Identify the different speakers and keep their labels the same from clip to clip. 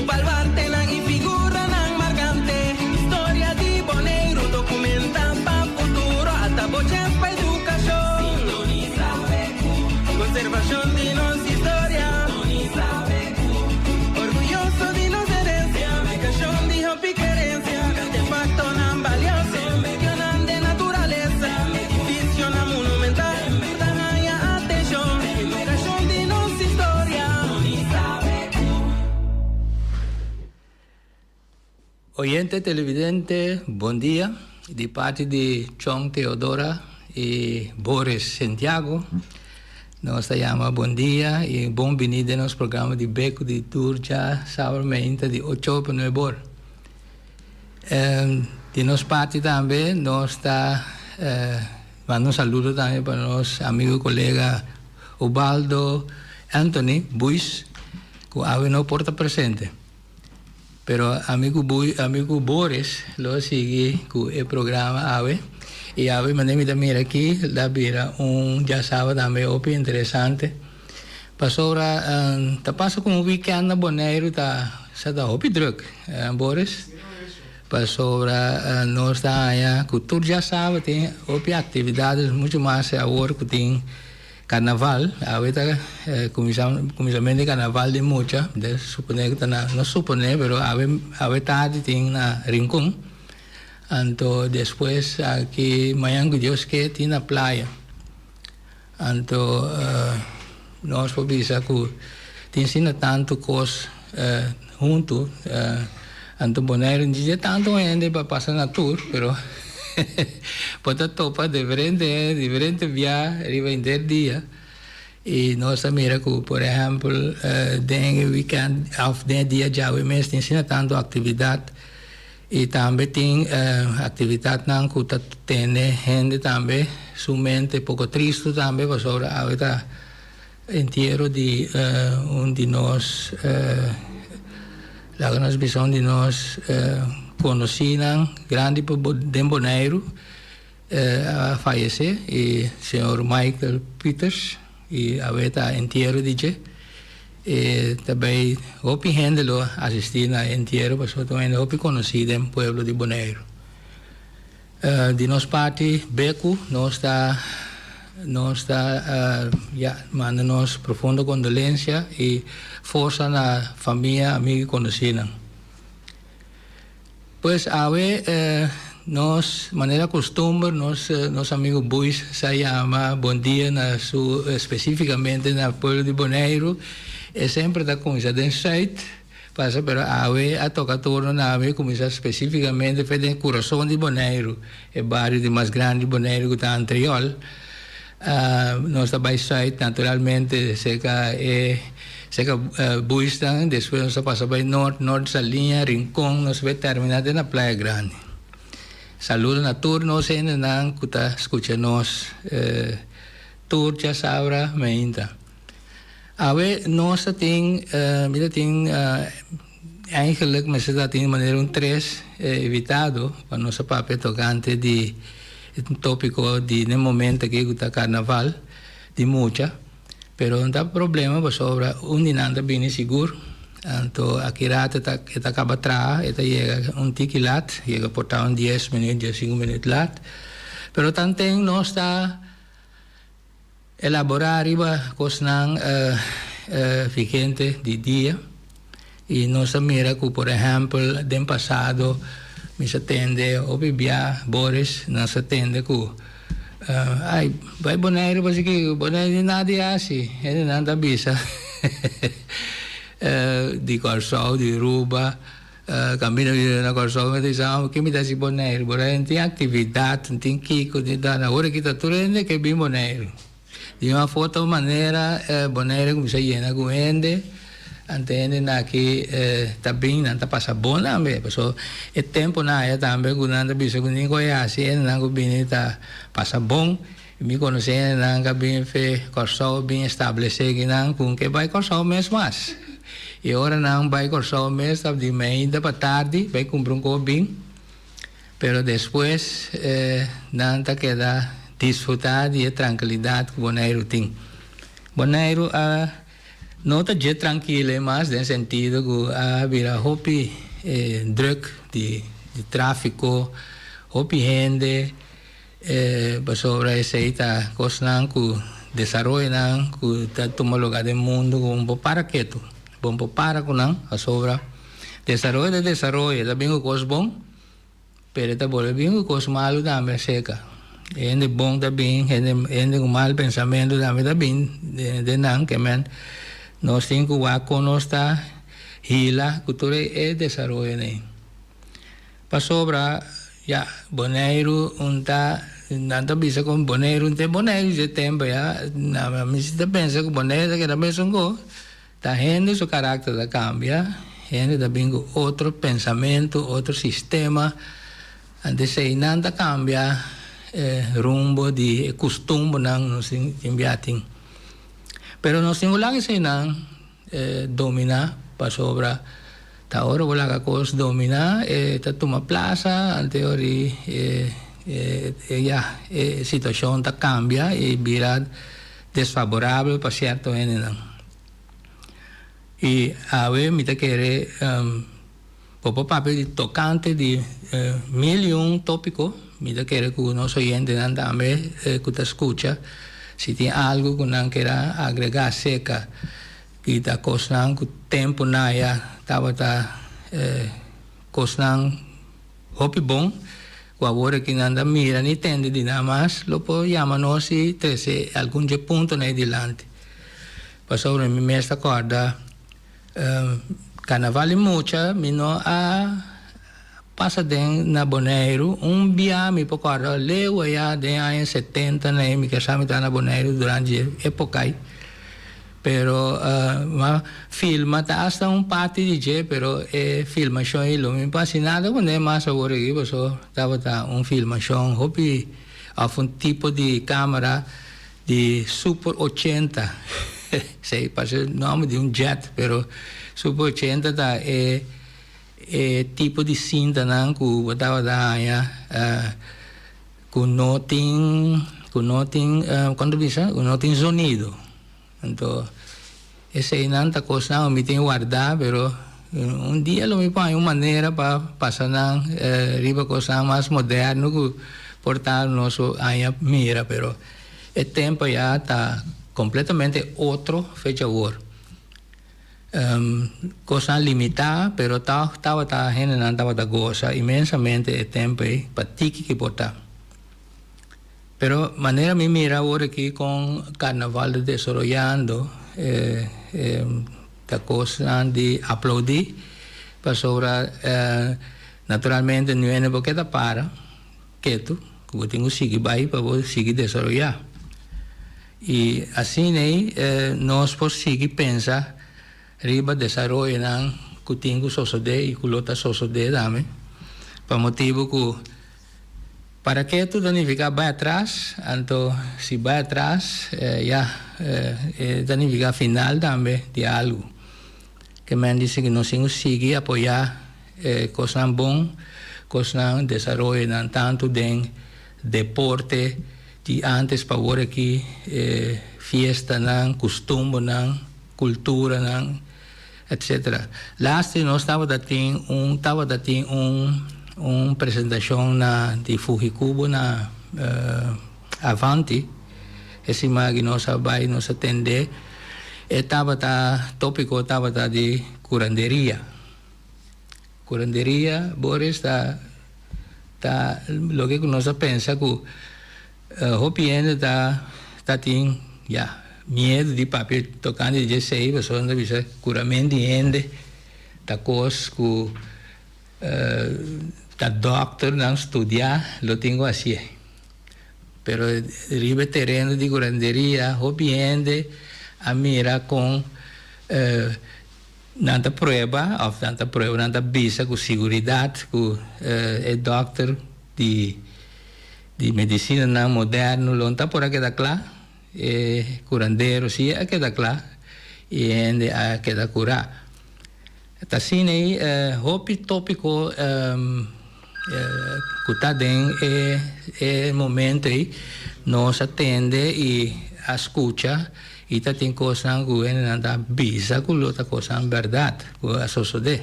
Speaker 1: Ku baluartenan i figuranan markante. Historia di Boneiru dokumentá pa futuro. Ata bo chèns pa edukashon. Sintonisa BQ. Konservashon di nos historia. Sintonisa BQ. Orguyoso di nos herensia. Publikashon di hopi kerensia. Artefaktonan balioso. Medionan den naturalesa. Edifisionan monumental. Ta haña atenshon. Edukashon di nos historia. Sintonisa BQ.
Speaker 2: Oyente televidente bon dia di parti di Chong Theodora y Boris Santiago nos ta yama bon dia y bon bini den nos programa di Beco di tur dja sabado meinta di ocho pa nuebe or. Di nos parti tambe nos ta manda un saludo tambe pa nos amigo y colega Ubaldo Anthony Buis cu awe no por ta presente. Pero ami cu Bui, ami cu Boris lo sigui cu e programa awe. Y awe manera mi ta mira aki ta bira un djasaba tambe hopi interesante. Pasobra ta pasa cu un weekend na Boneiru ta sa ta hopi druk, Boris. Pasobra nos ta haña cu tur djasaba tin hopi actividades, mucho mas awor cu tin Carnaval, awe ta cuminsamentu di carnaval di mucha, de supone cu ta na, no supone pero awe awe tardi tin na Rincon, anto despues aki mañan cu Dios ke tin na playa, anto nos por bisa cu tin asina tanto cos hunto, anto Bonaire no tin tanto hende pa pasa na tur pero bo ta topa diferente hende diferente bia riba henter dia y nos ta mira cu por ehempel den e weekend of den e dia djawe mes tin asina tanto actividad y tambe tin actividadnan cu ta tene hende tambe su mente poco tristo tambe pasobra awe ta Entiero di un di nos, laga nos bisa un di nos conocinan grandi den Boneiru a fayece y señor Michael Pieters y awe ta entiero di dje. E ta bay hopi hende lo asisti na e entiero pasobra ta un hende hopi conoci den pueblo di Boneiru. Di nos parti Beku nos ta nos ta ya manda nos profundo kondolensia i forsa na famia, amigu i konosinan. Pues awe nos manera kustumber nos nos amigu Buis sa yama bon dia na su spesifikamente na pueblo di Boneiru e semper ta kuminsá den Sùit. Pasa pero awe a toca turno na mi cuminsa specificamente fe den curason di Boneiru, e bario di mas grandi di Boneiru cu ta Antriol. Nos ta bay zuid naturalmente cerca e cerca Buistan, despues nos ta pasa bay noord, noord Saliña, Rincon, nos bay termina te na Playa Grandi. Saludo na tur nos hendenan cu ta scucha nos tur djasabra meinta. Awe nos ta tin, mi ta tin eigenlijk mester ta tin manera un tres invitado pa nos a papia tocante di e topico di n'e momento aki cu ta carnaval di mucha, pero no ta problema pasobra un di nan ta bini sigur, anto aki rato e ta e ta caba traha e ta yega un tiki lat, yega por ta un dies minuut, diescinco minuut lat, pero tanten nos ta. Elaborá riba kosnan vigente di dia i nos a mira ku por ehèmpel den pasado mi sa tende hopi bia Boris nos a tende ku ai bai Boneiru pasobra Boneiru tin nada di hasi hendenan ta bisa di Kòrsou di Aruba. Kaminda mi na Kòrsou mi ta bisa amo ke mi ta hasi Boneiru? Boneiru no tin aktividat, no tin kiko, no tin nada. Awor aki ta tur hende ke bin Boneiru. Di un of otro manera Boneiru a kuminsá yena ku hende, anto hendenan aki ta bin, nan ta pasa bon tambe. Pasobra e tempunan aya tambe ku nan ta bisa ku ni koe hasi, hendenan ku bini ta pasa bon. Mi konosé hendenan ku a bin fe Kòrsou bin establesé kinan ku ke bai Kòrsou mes mas. I ora nan bai Kòrsou mes ta di meinta pa tardi bai kumpra un kos bin, pero despues nan ta keda disfrutá di e trankilidat ku Boneiru tin. Boneiru a. No ta dje trankil ei mas den sentido ku a bira hopi druk di tráfiko, hopi hende, pasobra esei ta kosnan ku desaroyonan ku ta tuma lugá den mundu ku bo por para ketu, bo por para ku nan pasobra desaroyo ta desaroyo, ta bin ku kos bon. Pero e ta bolbe bin ku kos malu tambe aserka. E hende bon ta bin, hende hende ku mal pensamentu tambe ta bin den nan. Ke men nos tin ku wak kon nos ta hila ku tur e desaroyonan ei. Pasobra ya Boneiru un ta nan ta bisa ku Boneiru un ta e Boneiru dje tempu ya. Mi si ta pensa ku Boneiru ta keda mesun kos. Ta hende su karakter ta kambia, hende ta bin ku otro pensamentu, otro sistema, anto esei nan ta kambia e rumbo di e kustumbernan nos tin bia tin. Pero nos tin ku laga eseinan dominá pasobra ta ora bo laga kos dominá e ta tuma plasa, anto e ora e ya e situashon ta kambia i bira desfaborabel pa sierto hendenan. I awe mi ta kere bo por papia di tokante di mil i un topiko, mi ta kere ku nos oyentenan tambe ku ta skucha si tin algu ku nan kere agrega aserka di ta kosnan ku tempu naya tabata kosnan Hopi bon ku awor aki nan ta mira ni tende di nan mas lo por yama nos i trese algun dje puntonan ei dilanti. Pasobra mi mes ta kòrda karnaval di mucha mi no a pasa den na Boneiru un bia mi por kòrda leu aya den aña setenta na ei mi kesa mi ta na Boneiru durante dje epoka ei. Pero ma filma ta hasta un parti di dje pero e filmashon ei lo mi por hasi nada kuné mas awor aki paso tabata un filmashon hopi of un tipo di camera di super ochenta esei parse nomber di un jet pero super ochenta ta e e tipo di sintanan ku bo tabata haña Ku no tin, ku no tin, kon ta bisa? Ku no tin zonido. Anto eseinan ta kosnan ku mi tin wardá, pero un dia lo mi por haña un manera pa pasa nan riba kosnan mas moderno ku por ta nos haña mira, pero e tempo ya ta kompletamente otro fecha awor. Kosnan limitá, pero tòg tabata hendenan tabata gosa inmensamente e tempu ei pa tiki ki por ta. Pero manera mi mira awor aki kon karnaval ta desaroyando ta kosnan di aploudí pasobra naturalmente nu hende por keda para ketu ku bo tin ku sigui bai pa bo sigui desaroyá. I asina ei nos por sigui pensa riba desaroyonan ku tin ku sosodé i ku lo ta sosodé tambe, pa motibu ku para ke tur ta nifiká bai atras, anto si bai atras ya e ta nifiká final tambe di algu. Ke men di sigui nos tin ku sigui apoyá e kosnan bon, kosnan desaroyonan tantu den deporte, Di antes pa awor aki e fiestanan, kustumbernan, kulturanan, etc. Laatste nos tabata tin un tabata tin un un presentashon na di Fujikubo na Avanti. E siman aki nos a bai nos a tende e tabata topiko tabata di kuranderia. Kuranderia, Boris, ta ta loke ku nos a pensa ku hopi hende ta ta tin ya miedu di papia tokante di esei pasobra nan ta bisa kurament di hende ta kos ku ta dòkternan studiá lo tin ku hasié. Pero riba e tereno di kuranderia hopi hende a mira kon Nan ta prueba of nan ta prueba, nan ta bisa ku siguridat ku e dòkter di di medisinanan moderno lo no ta por a keda kla, e kurandero si a keda kla i e hende a keda kurá. Ta asina ei hopi tópiko ku ta den e e momento ei nos a tende i a skucha. I ta tin kosnan ku hendenan ta bisa ku lo ta kosnan bèrdat ku a sosodé.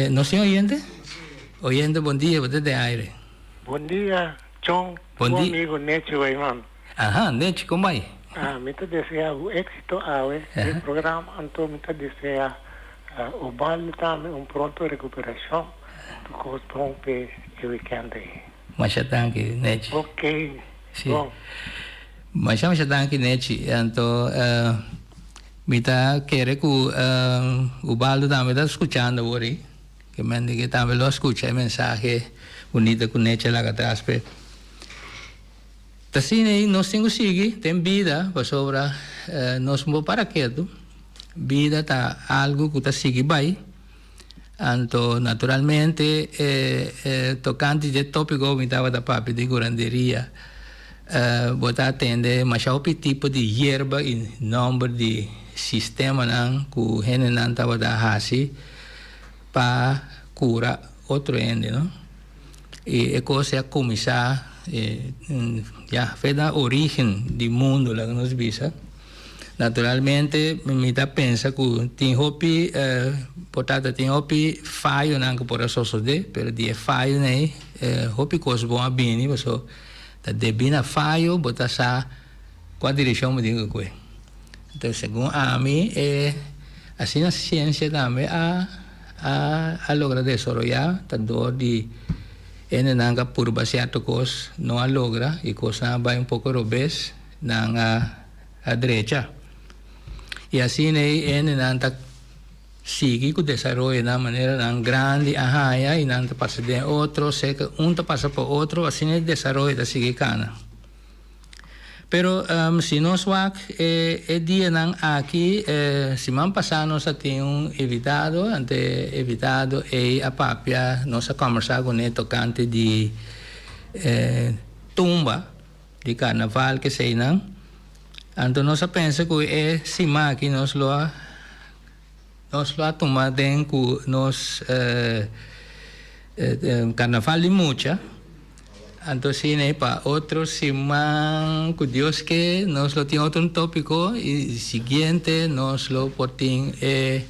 Speaker 2: Nos tin oyente? Oyente bon dia, bo ta den aire.
Speaker 3: Bon dia John,
Speaker 2: Bon
Speaker 3: bo
Speaker 2: di.
Speaker 3: amigo Nechi Weyman.
Speaker 2: Aha, Nechi, kon bai?
Speaker 3: Ah, mi ta desea bo éxito awe den programa, anto mi ta desea Ubaldo tambe un pronto recuperacion, tur cos bon p'e e weekend ei.
Speaker 2: Masha danki, Nechi.
Speaker 3: Ok,
Speaker 2: Sí.
Speaker 3: bon.
Speaker 2: Masha masha danki, Nechi. Anto mi ta kere ku Ubaldo tambe ta skuchando awor ei. Ke men di ke tambe lo a skucha e mensahe bunito ku Nechi a laga atras p'e. Ta asina ei nos tin ku sigui den bida pasobra nos no por para ketu. Bida ta algu ku ta sigui bai. Anto naturalmente e tokante dje topiko mi tabata papia di kuranderia bo ta atende masha hopi tipo di yerba i nòmber di sistemanan ku hendenan tabata hasi pa kura otro hende no. I e kos a kuminsá ya fe na orígen di mundu laga nos bisa. Naturalmente mi ta pensa ku tin hopi por tanto tin hopi fayonan ku por a sosodé, pero di e fayonan ei hopi kos bon a bini pasobra ta debí na fayo bo ta sa kua direkshon bo tin ku kue. Entonces segun ami e asina siensia tambe a a logra desaroyá ta dor di hendenan ku a purba sierto kos no a logra i kosnan a bai un poko robes nan a a drecha. I asina ei hendenan ta sigui ku desaroyonan manera nan grandi a haña i nan ta pasa den otro, seka un ta pasa pa otro, asina e desaroyo ta sigui kana. Pero si nos wak e e dianan aki, siman pasá nos a tin un invitado, ante e invitado ei a papia, nos a kòmbersá kuné tokante di tumba. Di karnaval keseinan. Anto nos a pensa ku e siman aki nos lo a nos lo a tuma den ku nos karnaval di mucha. Anto asina ei pa otro siman ku Dios ke nos lo tin otro un topiko i siguiente nos lo por tin e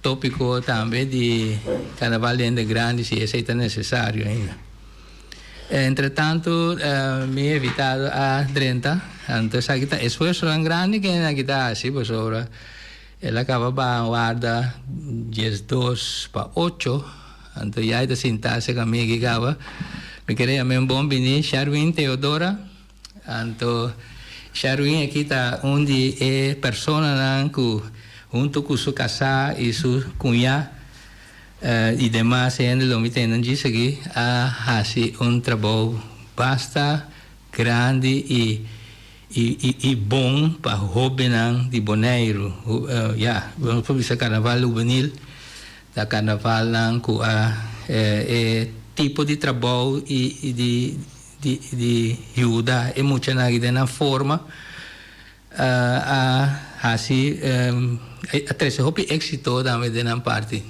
Speaker 2: topiko tambe di karnaval di hende grandi si esei ta nesesario ainda. Entretantu mi evitado a drenta, anto esaki ta esfuersonan grandi ku hende aki ta hasi pasobra el a kaba baha warda diesdos pa ocho, anto ya e ta sinta serka mi aki kaba. Mi kere yam'é un bon bini, Sherwin Theodora. Anto Sherwin aki ta un di e personanan ku huntu ku su kasá i su kuñá i demas hende lo mi tende djis aki a hasi un trabou basta grandi i i bon pa hóbennan di Boneiru. Ya, nos por bisa karnaval hubenil ta karnavalnan ku a e tipo di trabou i di di di yuda e muchanan aki den nan forma a hasi a trese hopi éxito tambe den nan parti.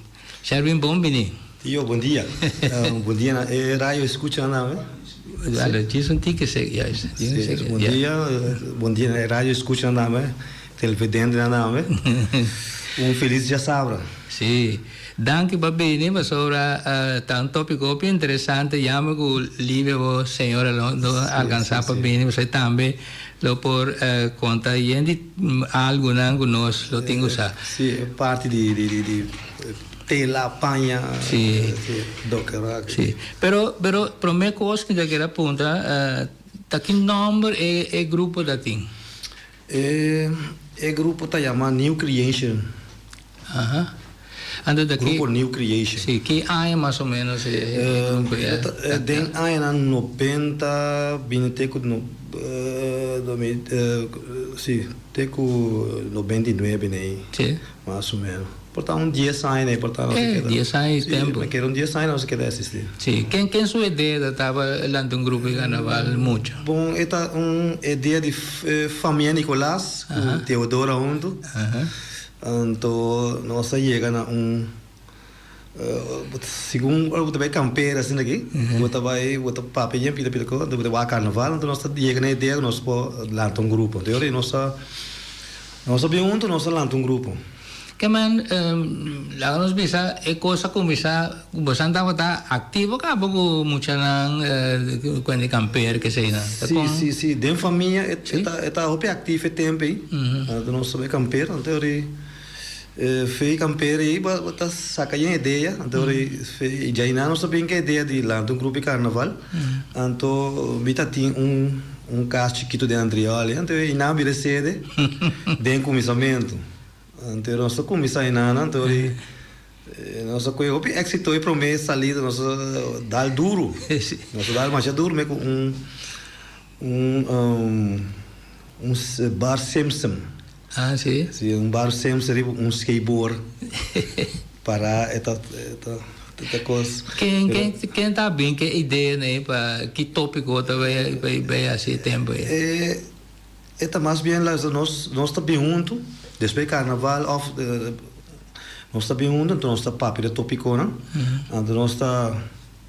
Speaker 2: Sherwin bon bini.
Speaker 4: Tio bon dia. Bon dia na e radio escucha nan tambe.
Speaker 2: Dale djis un tiki sek juist.
Speaker 4: Si bon dia bon dia na e radio escucha nan tambe televidentenan tambe. Un felis djasabra.
Speaker 2: Si. Danki pa bini pasobra ta un topico hopi interesante yama cu Livia bo señora lo no alcansa pa bini pasobra tambe lo por conta yen di algonan cu nos lo tin cu sa.
Speaker 4: Si e parti di di di tela paña
Speaker 2: Si.
Speaker 4: dokerak.
Speaker 2: Si pero pero prome cos mi ta kere a puntra ta ki nomber e e grupo ta tin?
Speaker 4: E e grupo ta yama New Creation.
Speaker 2: Aha. Anto ta ki.
Speaker 4: Grupo New Creation.
Speaker 2: Si, ki aña mas o menos e grupo ya ta?
Speaker 4: Den añanan nobenta bini te ku no si te ku 99 nei.
Speaker 2: Si.
Speaker 4: Mas o menos. Por ta un dies aña nei por ta nos a keda.
Speaker 2: Dies aña i tempu.
Speaker 4: Si, me kere un dies aña nos a keda existi.
Speaker 2: Si, ken ken su idea ta taba lanta un grupo di carnaval mucha?
Speaker 4: Bon, e ta un idea di famia Nicolas ku Theodora huntu. Anto nos a yega na un segun ora bo ta bai kampera asina aki, bo ta bai bo ta papia yen pida pida kos, anto bo ta wak karnaval, anto nos ta yega na e idea ku nos por lanta un grupo. Anto e ora ei nos a. Nos a bin huntu, nos a lanta un grupo.
Speaker 2: Ke men, laga nos bisa e kos a kuminsá, bosan tabata aktivo kaba ku muchanan kuende kamper keseinan?
Speaker 4: Si, si, si. Den famia e ta e ta hopi aktif e tempu ei. Nos ta bai kamper, anto ori fe kamper ei bo ta saka yen idea, anto ori fe djainan nos ta bin ku e idea di lanta un grupo di karnaval, anto mi ta tin un un kas chikitu den Antriol, anto einan a bira e sede den kuminsamentu. Anto nos a kuminsá einan, anto ori nos a kohe hopi éksito e promé salida nos a dal duru, nos a dal masha duru me ku un un un Bart Simpson.
Speaker 2: Ah, si?
Speaker 4: Si, un Bart Simpson riba un skateboard pará e ta e ta e ta kos.
Speaker 2: Ken ken ken ta bin ke idea nei pa ki tópiko ta bai bai bai hasi e tempu ei?
Speaker 4: E e ta mas bien la nos nos ta bin huntu despues karnaval òf nos ta bin huntu anto nos ta papia di tópikonan anto nos ta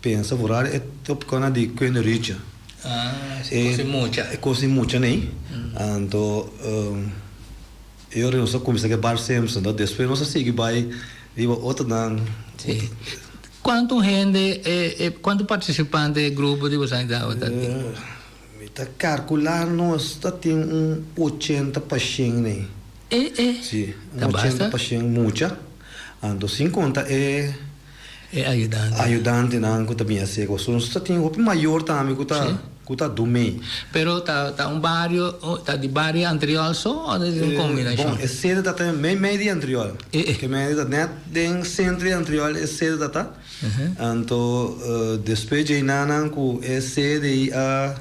Speaker 4: Pensa vooral e topconan di Queen Richa.
Speaker 2: Ah, e cos di mucha.
Speaker 4: E cos di mucha nei. Anto e ora nos a cuminsa cu e Bart Simpson, anto despues nos a sigui bay riba otronan.
Speaker 2: Si. Cuanto hende, cuanto participante e grupo di boso tabata tin?
Speaker 4: Mi ta calcula nos ta tin un ochenta pa shen nei.
Speaker 2: E, e.
Speaker 4: Si, un ochenta pa shen mucha. Anto sin conta e.
Speaker 2: E ayudante.
Speaker 4: Ayudantenan ku ta bin hasi e kos. Nos ta tin hopi mayor tambe ku ta ku ta dumei.
Speaker 2: Pero ta ta un bario ta di bario Antriol so o ta di un kombinashon?
Speaker 4: Bon, e sede ta ta mei mei di Antriol. Ke mei ta nèt den sentro di Antriol e sede ta ta. Anto despues dje nan ku e sede ei a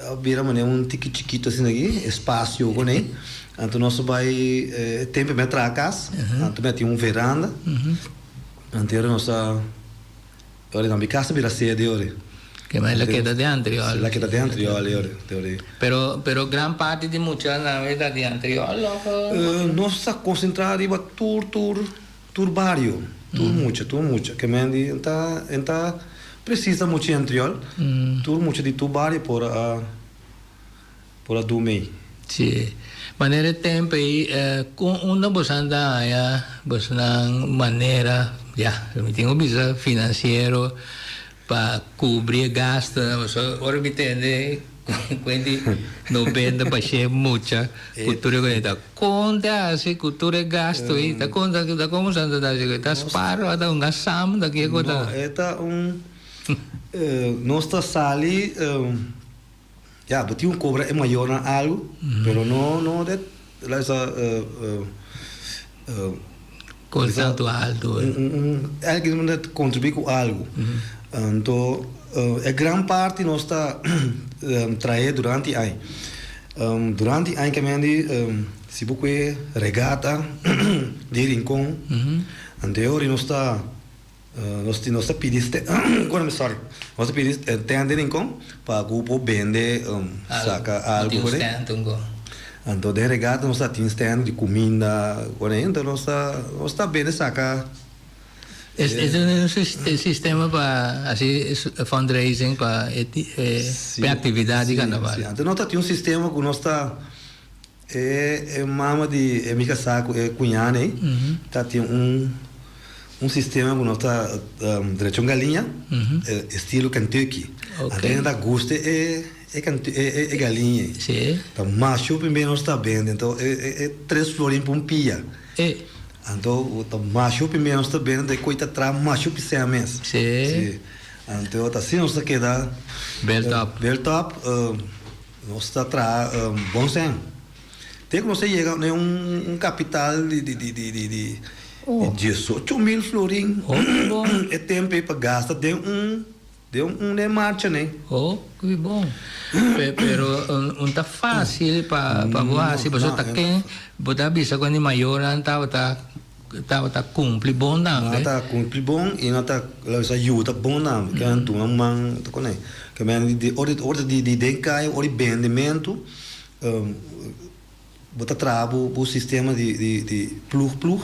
Speaker 4: A bira manera un tiki chikito asina aki, espacio con ei. Anto nos a bai e tempo mi a traha cas, anto mi a tin un veranda. Anto ora nos a, ora nan mi cas a bira sede ora.
Speaker 2: Ke ma el a keda den Antriol.
Speaker 4: El a keda den Antriol ora, ora.
Speaker 2: Pero, pero gran parti di muchanan ta di Antriol of?
Speaker 4: Nos ta concentra riba tur, tur. Tur bario, tur mucha, tur mucha. Ke men di en ta en ta precisa mucha Antriol. Tur mucha di tur bario por a por a dumi.
Speaker 2: Si. Manera e tempo ei con unda bosan ta haña bosnan manera, ya, mi tin cu bisa financiero Pa cubri e gastonan, pasobra ora mi tende cuenti 90 pa shen mucha cu tur e cos ta con ta haci cu tur e gasto ey ta con ta como sa ta haci ta spaar o ta hunga sam ta kico ta.
Speaker 4: No e ta un nos ta sali ya bo tin cu cobra e mayornan algo pero no no de la
Speaker 2: Cos tanto alto.
Speaker 4: Elke mester ta contribui cu algo. Anto e gran parti nos ta trae durante aña. Durante aña ke mendi si bo kue regata di Rincon anto e ora nos ta nos ta pidi sorry nos ta pidi tent di Rincon pa ku por bende saka algo por ei. Anto den regata nos ta tin stand di kuminda por ei anto nos ta nos ta bende saka.
Speaker 2: Es es un sistema pa hasi fundraising pa e pa e aktividat di karnaval.
Speaker 4: Si, si. Anto nos ta tin un sistema ku nos ta e e mama di e mi kasá ku e kuñana ei ta tin un un sistema ku nos ta drecha un galiña estilo Kentucky. Anto hende ta gusta e E kantu e e e galiña ei.
Speaker 2: Sí.
Speaker 4: Ta masho primero nos ta bende, anto e e e tres florin pa un pia.
Speaker 2: E.
Speaker 4: Anto ta masho primero nos ta bende, anto e koe ta traha masho pisea mes.
Speaker 2: Sí.
Speaker 4: Sí. Anto ta asina nos ta keda.
Speaker 2: Built up.
Speaker 4: Built up, nos ta traha bon sèn. Te ku nos a yega na un un kapital di di di di di di diesocho mil florin.
Speaker 2: Oh, bon.
Speaker 4: E tempo ei pa gasta den un. Den un un den marcha ne.
Speaker 2: Oh, ki bon. Pero un ta facil pa pa bo haci pasobra ta ken bo ta bisa cu e mayornan tabata tabata cumpli bon tambe.
Speaker 4: Nan ta cumpli bon y nan ta la bisa yuda bon tambe. Ke nan duna man ta con e. Ke men di ora ora di di den caya ora di bendemento bo ta traha bo bo sistema di di di ploeg ploeg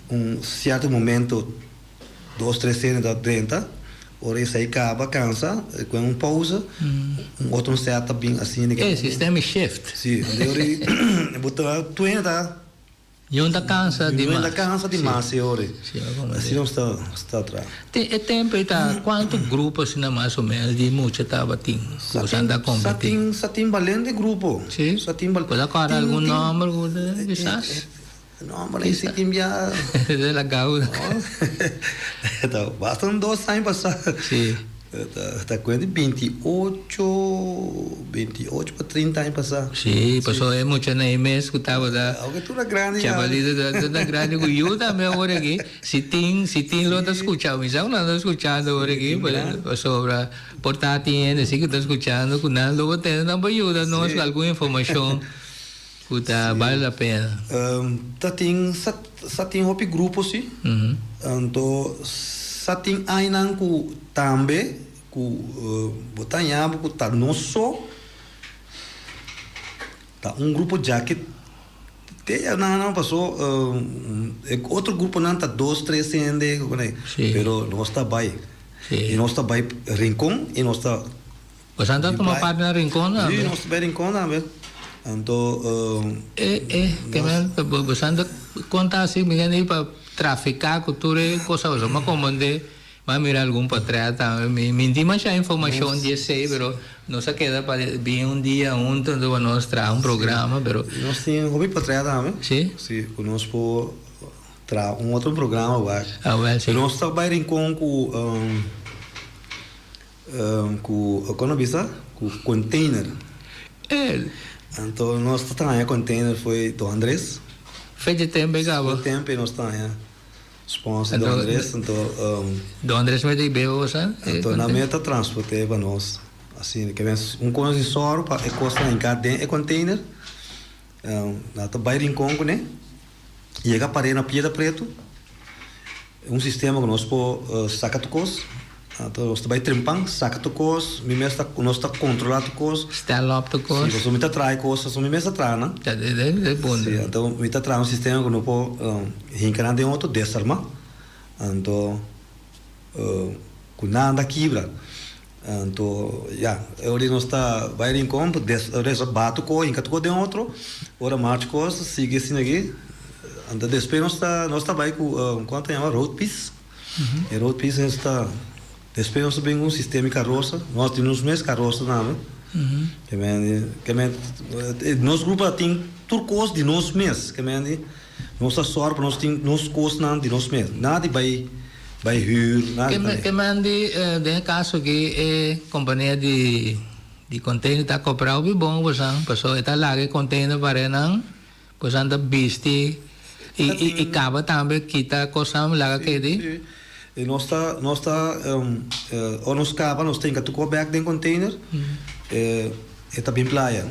Speaker 4: un cierto momento dos tres hende ta drenta. Ora esei kaba kansa, e kuen un pausa, un otro set ta bin asina.
Speaker 2: E sistema e shift.
Speaker 4: Si, anto ora ei bo ta tuena ta.
Speaker 2: Niun ta kansa di mas.
Speaker 4: Niun ta kansa di mas e ora ei. Asina nos ta ta traha.
Speaker 2: Te e tempo ei ta kuantu grupo asina mas o menos di mucha tabatin ku boso anda kompetí?
Speaker 4: Sa tin sa tin balente grupo.
Speaker 2: Si?
Speaker 4: Sa tin
Speaker 2: Bo ta kòrda algun nòmber ku kisas?
Speaker 4: No, maar ese tin bia.
Speaker 2: De la gauda.
Speaker 4: Ta basta un dos aña pasá.
Speaker 2: Sí.
Speaker 4: Ta ta cuenta 28, 28 pa 30 aña pasá.
Speaker 2: Sí, paso e muchanan ei mes ku tabata.
Speaker 4: Aunke tur a grandi
Speaker 2: ya. Chabalito tur ta grandi ku yu tambe awor aki. Si tin, si tin lo ta skucha. Mi sa ku nan ta skuchando awor aki, pasobra por ta tin hende si ku ta skuchando ku nan lo bo tende nan por yuda nos ku algun informashon. Ku ta bale la pena.
Speaker 4: Ta tin sa tin hopi grupo si. Anto sa tin ainan ku tambe ku bo ta haña bo ku ta nos so ta un grupo djaki te nan paso e otro gruponan ta dos tres hende pero nos ta bai i nos ta bai Rincon i nos ta.
Speaker 2: Boso ta tuma parti na Rincon tambe?
Speaker 4: Sí, nos ta bai Rincon tambe. Anto.
Speaker 2: E, e, ke men, boso ta konta asi, mi kende pa trafiká ku tur e kosa boso. Mi a komprendé, mi a mira algun potrèt tambe. Mi, mi tin masha informashon di esei, pero nos a keda pa bin un dia huntu anto pa nos traha un programa, pero.
Speaker 4: Nos tin hopi potrèt tambe.
Speaker 2: Sí?
Speaker 4: Sí, ku nos por traha un otro programa wak.
Speaker 2: Ah, wèl, sí.
Speaker 4: Nos ta bai Rincon ku. Ku kon a bisa? Ku container.
Speaker 2: El.
Speaker 4: Anto nos ta traña container fo'i Don Andres.
Speaker 2: Fecha tempo e kaba.
Speaker 4: Fecha tempo e nos traña sponsor Don Andres. Anto.
Speaker 2: Don Andres mester i bebe bosa?
Speaker 4: Anto nan mester ta transporte pa nos. Asina ke mes un kos di sòru pa e kosnan hinká den e container. Nan ta bai Rincon kuné. Yega par'é na Piedra Pretu. Un sistema ku nos por saka tur kos. Anto nos ta bai trempan, saka tur kos, mi mes ta, nos ta kontrolá tur kos.
Speaker 2: Stel op tur kos.
Speaker 4: Si, pasobra mi ta traha e kos, pasobra mi mes ta traha nan.
Speaker 2: Ta e bon.
Speaker 4: Si, anto mi ta traha un sistema ku no por hinka nan den oto, desarmá. Anto ku nada kibra. Anto ya, e ora nos ta bai Rincon, des baha tur kos, hinka tur kos den otro, ora marcha kos, sigui asina aki. Anto despues nos ta nos ta bai ku kon ta yama road piece, e road piece nos ta despues nos ta bin ku un sistema di karosa, nos tin nos mes karosa tambe, ke men ke men nos grupo a tin tur kos di nos mes, ke men di nos ta sòru pa nos tin nos kosnan di nos mes, nada di bai bai hür, nada di
Speaker 2: bai. Ke men di den e kaso aki e kompania di di container ta kopra hopi bon ku boso, pasobra e ta laga e container pare nan. Bosan ta bisti i kaba tambe kita kosnan laga kedi?
Speaker 4: Si, si. Nos ta, nos ta, ora nos kaba nos ta hinka tur kos bek den container, e ta bin playa.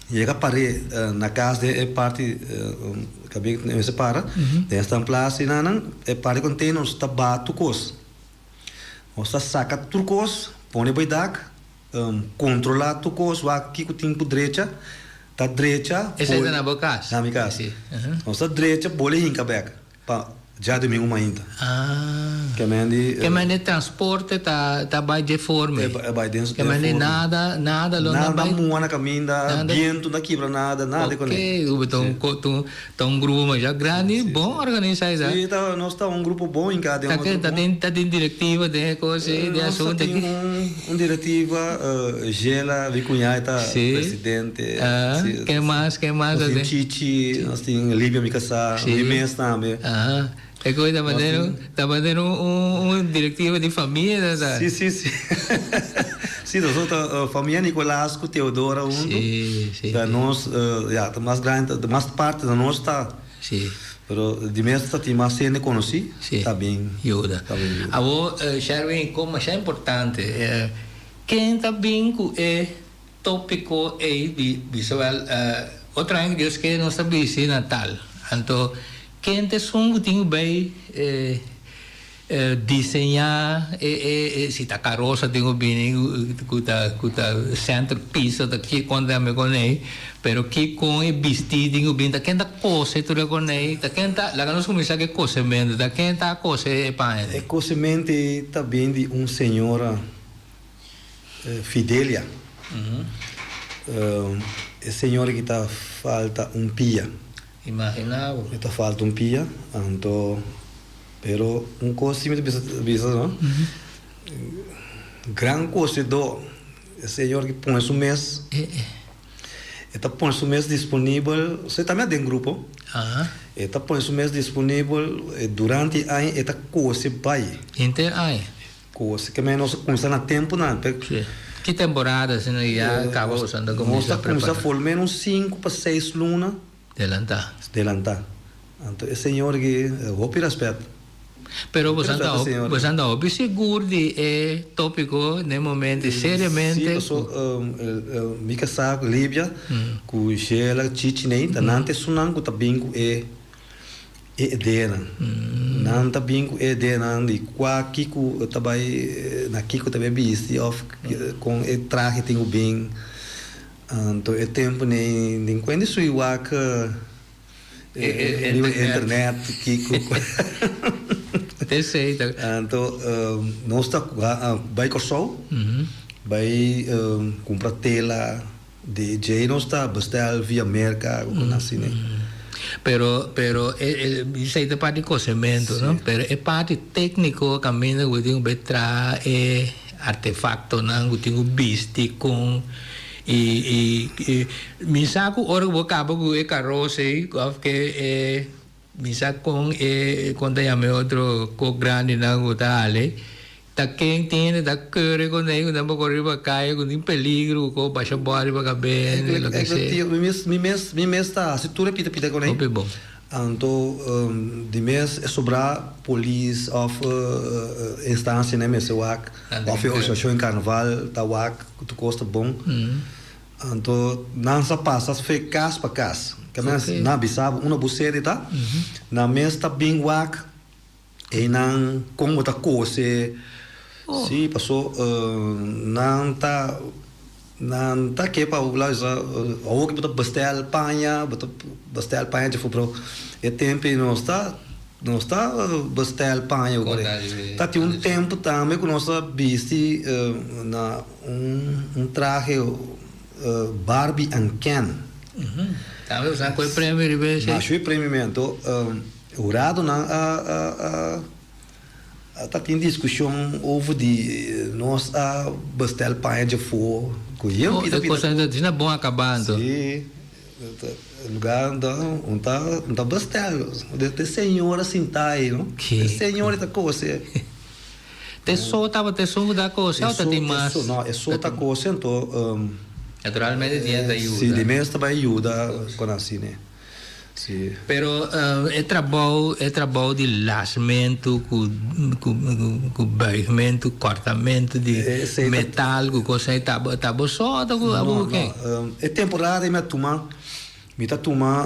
Speaker 4: Yega par'é na kas den e parti kaminda ku mester para, den esnan plaza enanan, e parti container nos ta baha tur kos. Nos ta saka tur kos, pone bai dak. Controla tur cos, wak kico tin cu drecha, ta drecha.
Speaker 2: Esey ta na bo cas?
Speaker 4: Na mi cas. Nos ta drecha boli hinca bek pa djadomingo mainta.
Speaker 2: Ke men di. Ke men di transporte ta ta bay dje forma.
Speaker 4: E bay den
Speaker 2: Ke men di nada nada lo
Speaker 4: na bay. Nada mua na caminda, biento no kibra nada, nada con
Speaker 2: e. Ok, ta un ta un grupo masha grandi, bon organisa esa.
Speaker 4: Si, ta nos ta un grupo bon hinca den otro.
Speaker 2: Ta tin ta tin directiva den e cos ey, den asunto aki.
Speaker 4: Nos ta tin un directiva, Gela Vicuña e ta presidente.
Speaker 2: Si. Ken mas, ken mas
Speaker 4: ta tin? Nos tin Chichi, nos tin Livia mi casá, mi mes tambe.
Speaker 2: Aha. E koe ta manera un, ta manera un un directiva di famia ta ta.
Speaker 4: Si, si, si. Si, nos ta famia Nicolaas cu Theodora hunto.
Speaker 2: Si, si.
Speaker 4: Ta nos, ya, ta mas grandi, ta mas parti ta nos ta.
Speaker 2: Si.
Speaker 4: Pero di mes ta tin mas hende conoci.
Speaker 2: Si.
Speaker 4: Ta bin.
Speaker 2: Yuda.
Speaker 4: Ta bin yuda.
Speaker 2: Awor, Sherwin, con masha importante, ken ta bin cu e topico ey di bisa wel, otro aña cu Dios kere nos ta bisti Natal. Anto, ken ta esun cu tin cu bay. Diseñá e e e si ta karosa tin ku bini ku ta ku ta center piece ta kikon ta yama konei pero kikon e bistí tin ku bini ta ken ta kose tur e konei ta ken ta laga nos kuminsá ku e kosementu ta ken ta kose e paña
Speaker 4: E kosementu ei ta bin di un señora Fidelia e señora ki ta falta un pia.
Speaker 2: Imaginá bo.
Speaker 4: E ta falta un pia anto Pero un cos si mi ta bisa bisa no gran cosedor e señor ki pone su mes e ta pone su mes disponibel osea tambe den grupo e ta pone su mes disponibel durante e aña e ta cose bay.
Speaker 2: Henter aña.
Speaker 4: Cose ke men nos a cuminsa na temponan pe.
Speaker 2: Si. Ki temporada asina ya caba boso ta cuminsa
Speaker 4: Nos ta cuminsa for lo menos cinco pa seis luna.
Speaker 2: Delantá.
Speaker 4: Delantá. Anto e señor aki hopi respet.
Speaker 2: Pero boso anda boso anda hopi sigur di e tópiko den e momento i seriamente.
Speaker 4: Si, paso mi kasá ku Libia, ku Shela, Chichi nei, ta nan ta esunnan ku ta bin ku e e ideanan. Nan ta bin ku e ideanan di kua kiko ta bai na kiko ta bai bisti òf kon e trahe tin ku bin. Anto e tempu nei den kuende sui wak riba internet kiko.
Speaker 2: Esei ta.
Speaker 4: Anto nos ta bai Kòrsou bai kumpra tela di djei nos ta bestel via Merka ku nan asina.
Speaker 2: Pero pero esei ta parti kosementu no pero e parti tékniko kaminda ku tin ku bai traha e Artefaktonan ku tin ku bisti kon i i mi sa ku ora ku bo kaba ku e karos ei òf ke e mi sa kon e kon ta yama e otro kok grandinan ku ta hali ta ken tin hende ta kere kuné ku nan por kore riba kaya ku tin peligro ku ko basha bò riba kabes loke sea.
Speaker 4: Mi mes mi mes mi mes ta hasi tur e pita pita kuné.
Speaker 2: Hopi bon.
Speaker 4: Anto di mes e sobrá polis òf instansianan mester wak òf e organisashon di karnaval ta wak ku tur kos ta bon. Anto nan sa pasa fe kas pa kas. Ke nan bisa bo unda bo sede ta, nan mes ta bin wak einan kon bo ta kose. Si, paso nan ta. Nan ta ke pa bo luister, awor ku bo ta bestel paña, bo ta bestel paña dje pero e tempu ei nos ta nos ta bestel paña ku ta tin un tempu tambe ku nos ta bisti na un un trahe Barbie and Ken.
Speaker 2: Tambe bo sa ku e premio riba esei?
Speaker 4: Masha e premio mi anto huradonan a a a. Ta tin diskushon over di nos a bestel paña djafó ku yen
Speaker 2: pida pida. E kos ta asina bon akabá anto.
Speaker 4: Si, lugar un ta un ta bestel te señora sintá ei no, te señora ta kose.
Speaker 2: Te so tabata esun ku ta kose o ta tin mas?
Speaker 4: No, e so ta kose anto.
Speaker 2: Naturalmente tin hende ta yuda.
Speaker 4: Si, di mes ta bai yuda kon asina. Sí.
Speaker 2: Pero e trabou, e trabou di lasmentu ku ku ku buigmentu, kòrtamentu di metal ku kos ei ta ta bo so ta ku abo ku ken?
Speaker 4: No, no. E temporada ei mi a tuma, mi ta tuma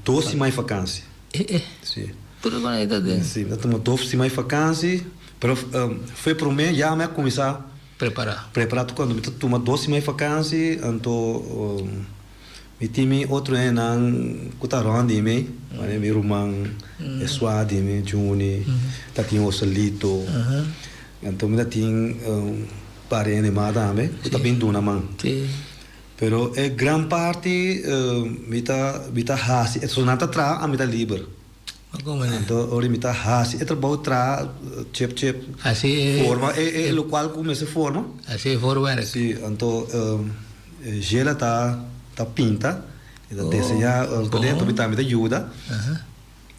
Speaker 4: dos siman di fakansi.
Speaker 2: E e.
Speaker 4: Sí.
Speaker 2: Tur e kos ei ta den.
Speaker 4: Sí, mi ta tuma dos siman di fakansi, pero for e promé ya mi a kuminsá.
Speaker 2: Prepará.
Speaker 4: Prepará tur kos. Mi ta tuma dos siman di fakansi, anto. Mi tin mi otro hendenan ku ta rònt di mi, manera mi ruman e swa di mi, Juni, ta tin Joselito, anto mi ta tin un par di hende mas tambe ku ta bin duna man. Pero e gran parti mi ta mi ta hasi, so nan ta traha, ami ta liber. Anto ora mi ta hasi e trabou traha chep chep forma e lokual ku mester forma.
Speaker 2: Hasi e voorwerk.
Speaker 4: Si, anto Gela ta ta pinta, e ta deseñá algu dentro, mi tambe ta yuda.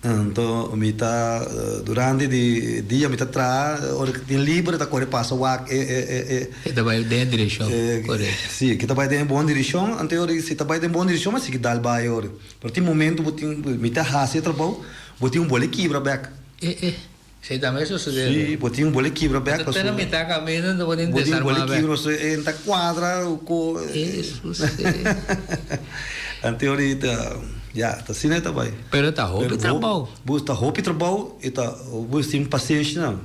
Speaker 4: Anto mi ta durante di dia mi ta traha, ora ku tin liber ta kore pasa wak e e e e.
Speaker 2: E ta bai den e direkshon korekto.
Speaker 4: Si, ke ta bai den e bon direkshon, anto ora si ta bai den bon direkshon mi a sigui dal bai ora. Pero tin momento bo tin, mi ta hasi e trabou, bo tin un bole kibra bek.
Speaker 2: E e, esei tambe sosodé.
Speaker 4: Si, bo tin un bole kibra bek.
Speaker 2: Bo ta na mitá camino enton bo tin desarmá bek.
Speaker 4: Bo tin un bole kibra, so e ta cuadra cu.
Speaker 2: Hesus e.
Speaker 4: Anto ahorita. Ya, ta asina e ta bai.
Speaker 2: Pero ta hopi trabou.
Speaker 4: Bo ta hopi trabou i ta bo tin pasenshi nan.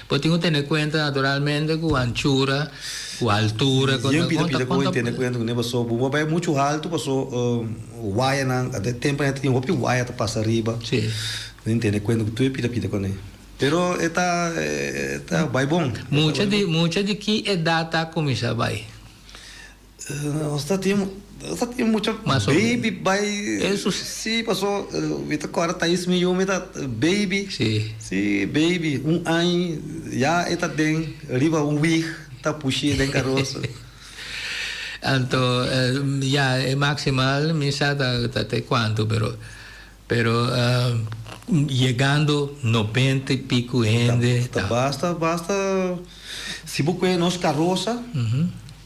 Speaker 2: Bo tin ku tene kuenta naturalmente ku anchura, ku altura.
Speaker 4: Yen pida pida ku tene kuenta kuné paso bo bai muchu haltu paso wayanan e tempu nan tin hopi waya ta pasa riba.
Speaker 2: Si.
Speaker 4: Bo tin tene kuenta ku tur e pida pida kuné. Pero e ta e ta bai bon.
Speaker 2: Mucha di mucha di ki edat ta kuminsá bai?
Speaker 4: Nos ta tin nos ta tin mucha baby bai si paso mi ta kòrda Thais mi yu mi ta baby si baby un aña ya e ta den riba un wig ta pushi den karosa.
Speaker 2: Anto ya e maximal mi sa ta te kuantu pero pero yegando nobenta y pico hende
Speaker 4: ta. Basta basta si bo kue nos karosa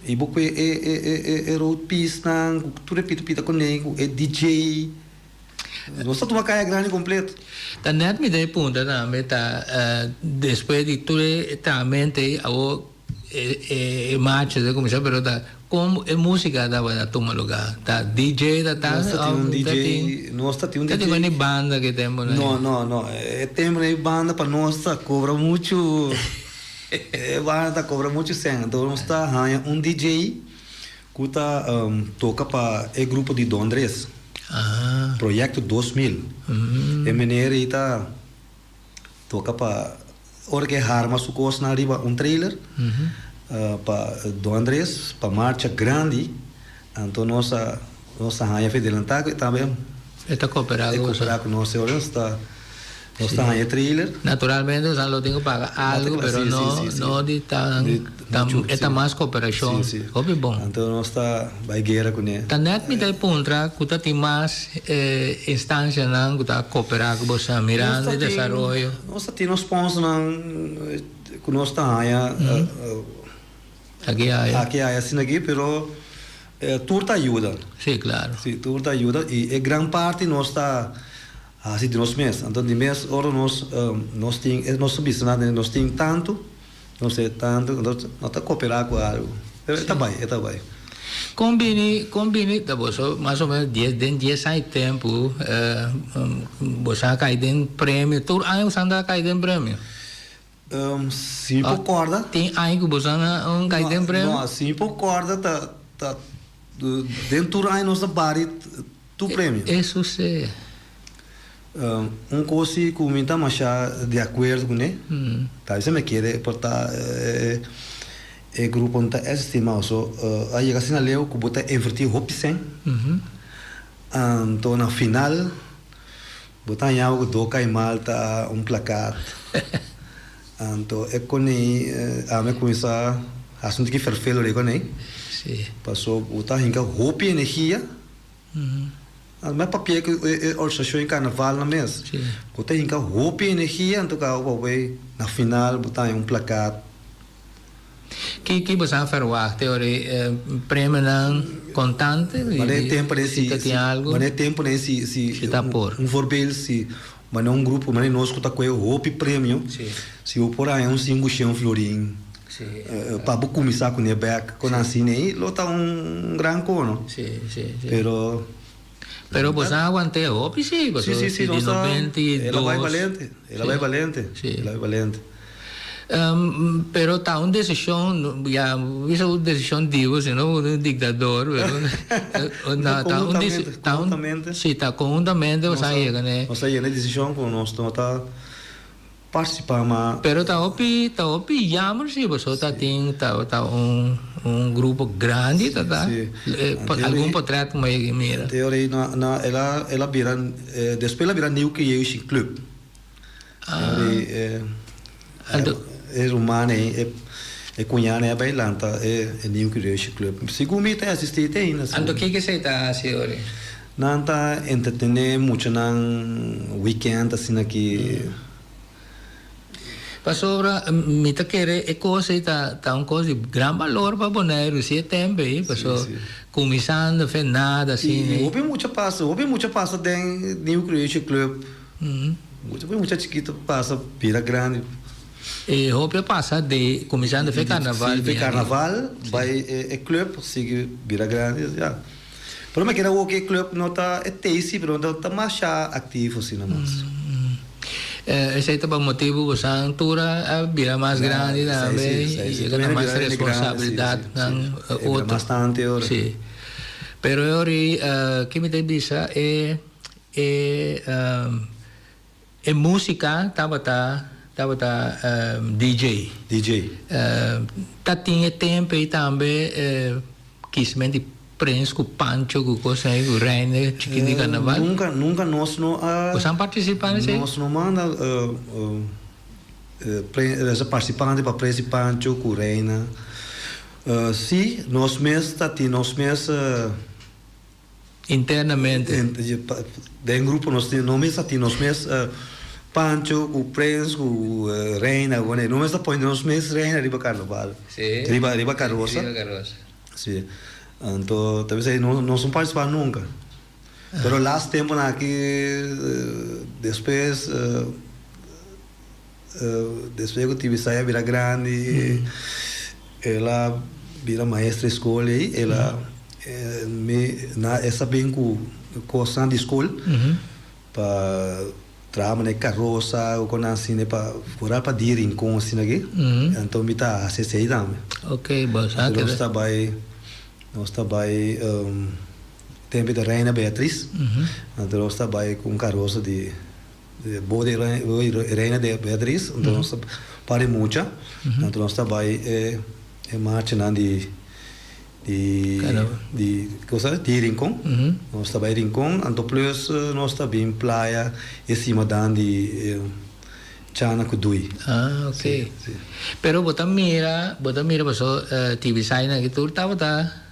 Speaker 4: y bo kue e e e road piece nan ku tur e pita pita kune ku e DJ nos ta tuma kaya grandi kompleto.
Speaker 2: Ta net mi ta e punta tambe ta despues di tur e tramento ey awo E marcha ta cuminsa pero ta con e musica tabata tuma lugar? Ta DJ ta ta
Speaker 4: Nos ta tin un DJ, nos ta tin un DJ.
Speaker 2: Ta tin un banda ki tempo nan?
Speaker 4: No, no, no. E tempo nan e banda pa nos ta cobra mucho, e banda ta cobra mucho cen. Enton nos ta haña un DJ cu ta toca pa e grupo di Don Dres. Proyecto 2000. E meneer ey ta. Toca pa ora ke harma su cosnan riba un trailer pa Don Andres pa marcha grandi anto nos a nos a haña fe delanta cu e tambe
Speaker 2: E ta coopera
Speaker 4: cu boso. E coopera cu nos e ora nos ta nos ta haña e trailer.
Speaker 2: Naturalmente boso lo tin cu paga algo pero no no di tan e ta mas cooperacion hopi bon.
Speaker 4: Anto nos ta bay guera cune.
Speaker 2: Ta net mi ta e puntra cu ta tin mas E instancianan cu ta coopera cu boso mirando e desaroyo.
Speaker 4: Nos ta tin nos sponsornan cu nos ta haya
Speaker 2: aki haya.
Speaker 4: Aki haya asina aki pero tur ta yuda.
Speaker 2: Si claro.
Speaker 4: Si tur ta yuda y e gran parti nos ta haci di nos mes. Anto di mes ora nos nos tin nos ta bisa nan nos tin tanto. No sé tanto, nos no ta cooperá cu algo. Pero e ta bai, e ta bai.
Speaker 2: Con bini, con bini, ta boso mas o menos dies, den dies aña tempo, boso a cay den premio, tur aña boso a cay den premio?
Speaker 4: Si mi por corda.
Speaker 2: Tin aña cu boso a cay den premio?
Speaker 4: No, si mi por corda ta, ta, den tur aña nos ta bari tur premio.
Speaker 2: Eso si.
Speaker 4: Un kos si ku mi ta masha di akuerdo kuné, tal bes mi kere por ta e grupo no ta existi mas so a yega asina leu ku bo ta inverti hopi sèn, anto na final bo ta haña ku do kai mal ta un plakat, anto e kone ami a kuminsá hasi un tiki ferfelu riba kone, paso bo ta hinka hopi energia. Mi a papia ku e organisashon di karnaval nan mes. Bo ta hinka hopi energia anto ka bo bai na final bo ta haña un plakat.
Speaker 2: Ki ki bo sa ferwagt ora e premionan kontante?
Speaker 4: Manera e tempu
Speaker 2: si ta tin algu?
Speaker 4: Manera e tempu nei si
Speaker 2: si ta por.
Speaker 4: Un voorbeeld si manera un grupo manera nos ku ta kohe hopi premio si bo por haña un sinku shen florin. Pa bo kuminsá kuné bèk ku nan asina ei lo ta un gran kono. Pero.
Speaker 2: Pero boso a aguant'é hopi sí,
Speaker 4: pasobra
Speaker 2: si di 92.
Speaker 4: El a bai balente, el a bai balente, el a bai balente.
Speaker 2: Pero ta un desishon, ya bo bisa un desishon di bo, sino bo ta un diktador, pero ta un
Speaker 4: Konhuntamente.
Speaker 2: Sí, ta konhuntamente boso a yega n'e.
Speaker 4: Nos a yega n'e desishon ku nos no ta. Participá ma.
Speaker 2: Pero ta hopi ta hopi jammer si boso ta tin ta ta un un grupo grandi ta ta algun potret ku mi a yega mira.
Speaker 4: Te ora ei na na el a el a bira despues el a bira New Creation Club. E e ruman ei e e cuña ei a bai lanta e e New Creation Club. Segun mi ta existi te ainda.
Speaker 2: Anto kiko esei ta hasi ora ei?
Speaker 4: Nan ta entretené muchanan weekend asina ki.
Speaker 2: Pasobra mi ta kere e kos ei ta ta un kos di gran balor pa Boneiru si e tempo ei paso kuminsando fe nada asina
Speaker 4: ei. Hopi mucha pasa hopi mucha pasa den New Creation Club hopi mucha chikito pasa bira grandi.
Speaker 2: E hopi a pasa di kuminsando fe karnaval.
Speaker 4: Si fe karnaval bai e club sigui bira grandi ya. Pero mi kere awor ku e club no ta e tei si pero no ta masha aktivo asina mas.
Speaker 2: Esei ta pa motibu ku san tur a bira mas grandi tambe i a gana mas responsabilidatnan otro. Si. Pero e ora ei ke mi ta bisa e e e musika tabata tabata DJ.
Speaker 4: DJ.
Speaker 2: Ta tin e tempu ei tambe kisment di Prins ku Pancho ku kos ei ku Reine chikit di karnaval.
Speaker 4: Nunka nunka nos no a.
Speaker 2: Boso a partisipa na esei?
Speaker 4: Nos no manda partisipante pa Prins i Pancho ku Reina. Si nos mes ta tin nos mes.
Speaker 2: Internamente.
Speaker 4: Den grupo nos tin nos mes ta tin nos mes Pancho ku Prins ku Reina ku nos mes ta pone nos mes Reina riba karnaval.
Speaker 2: Si.
Speaker 4: Riba riba karosa.
Speaker 2: Riba karosa.
Speaker 4: Si. Anto ta bisa nos no partisipá nunka. Pero las temponan aki despues Despues ku Tibisay a bira grandi, el a bira maestra di skol ei, el a mi na e sa bin ku kosnan di skol pa traha manera karosa o konan asina pa foral pa di Rincon asina aki, anto mi ta hasi esei tambe. Nos ta bai nos ta bai tempo di Reina Beatriz, anto nos ta bai ku un karosa di. Bo di Reina de Beatriz, anto nos ta pari mucha, anto nos ta bai e marchanan di di di cosa di Rincon, nos ta bai Rincon, anto plus nos ta bin playa e simadan di Chana ku Dui.
Speaker 2: Ah, ok. Pero bo ta mira, bo ta mira paso Tibisay nan aki tur tabata.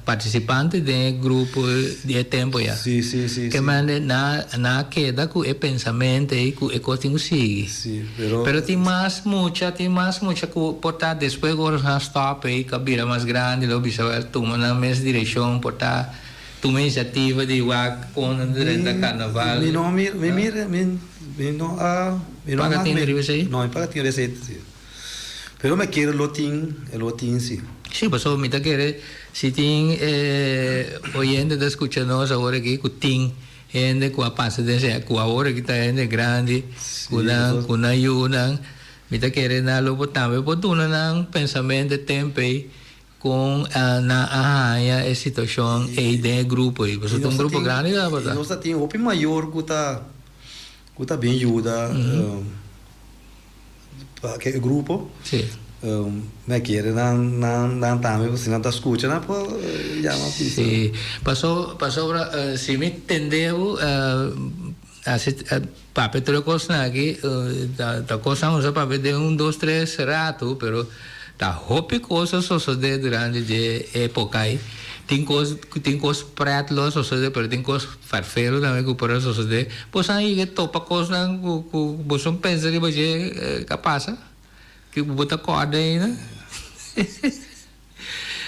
Speaker 2: Participante den e grupo di e tempo ya.
Speaker 4: Sí, sí, sí.
Speaker 2: Ke mende na na a keda ku e pensamente ei ku e kos tin ku sigui.
Speaker 4: Sí, pero.
Speaker 2: Pero tin mas mucha, tin mas mucha ku por ta despues ku ora nan stop ei ku a bira mas grandi lo bisa wèl tuma nan mes direkshon por ta tuma inisiativa di wak kon nan ta drenta karnaval.
Speaker 4: Mi no mi mi mira mi mi no a mi no a
Speaker 2: Paga tin riba esei?
Speaker 4: No mi paga tin riba esei sí. Pero mi a kere lo tin, e lo tin si.
Speaker 2: Sí, pasobra mi ta kere si tin e oyente ta skucha nos awor aki ku tin hende ku a pasa den esei, ku awor aki ta hende grandi, ku nan ku nan yunan, mi ta kere nan lo por tambe por duna nan pensamentu e tempu ei kon nan a haña e situashon ei den e grupo ei, pasobra ta un grupo grandi tabata.
Speaker 4: I nos ta tin hopi mayor ku ta ku ta bin yuda. Pa ke grupo.
Speaker 2: Sí.
Speaker 4: Mi a kere nan nan nan tambe si nan ta skucha nan por yama pisa.
Speaker 2: Sí. Paso pasobra si mi tende bo hasi papia tur e kosnan aki ta ta kosnan ku nos a papia den un dos tres ratu pero ta hopi kos a sosode durante dje epoka ei. Tin kos tin kos pret lo a sosode pero tin kos Farfelo tambe ku por a sosodé. Boso a yega topa kosnan ku ku boso no pensa riba dje a pasa? Ku bo ta kòrda ainda?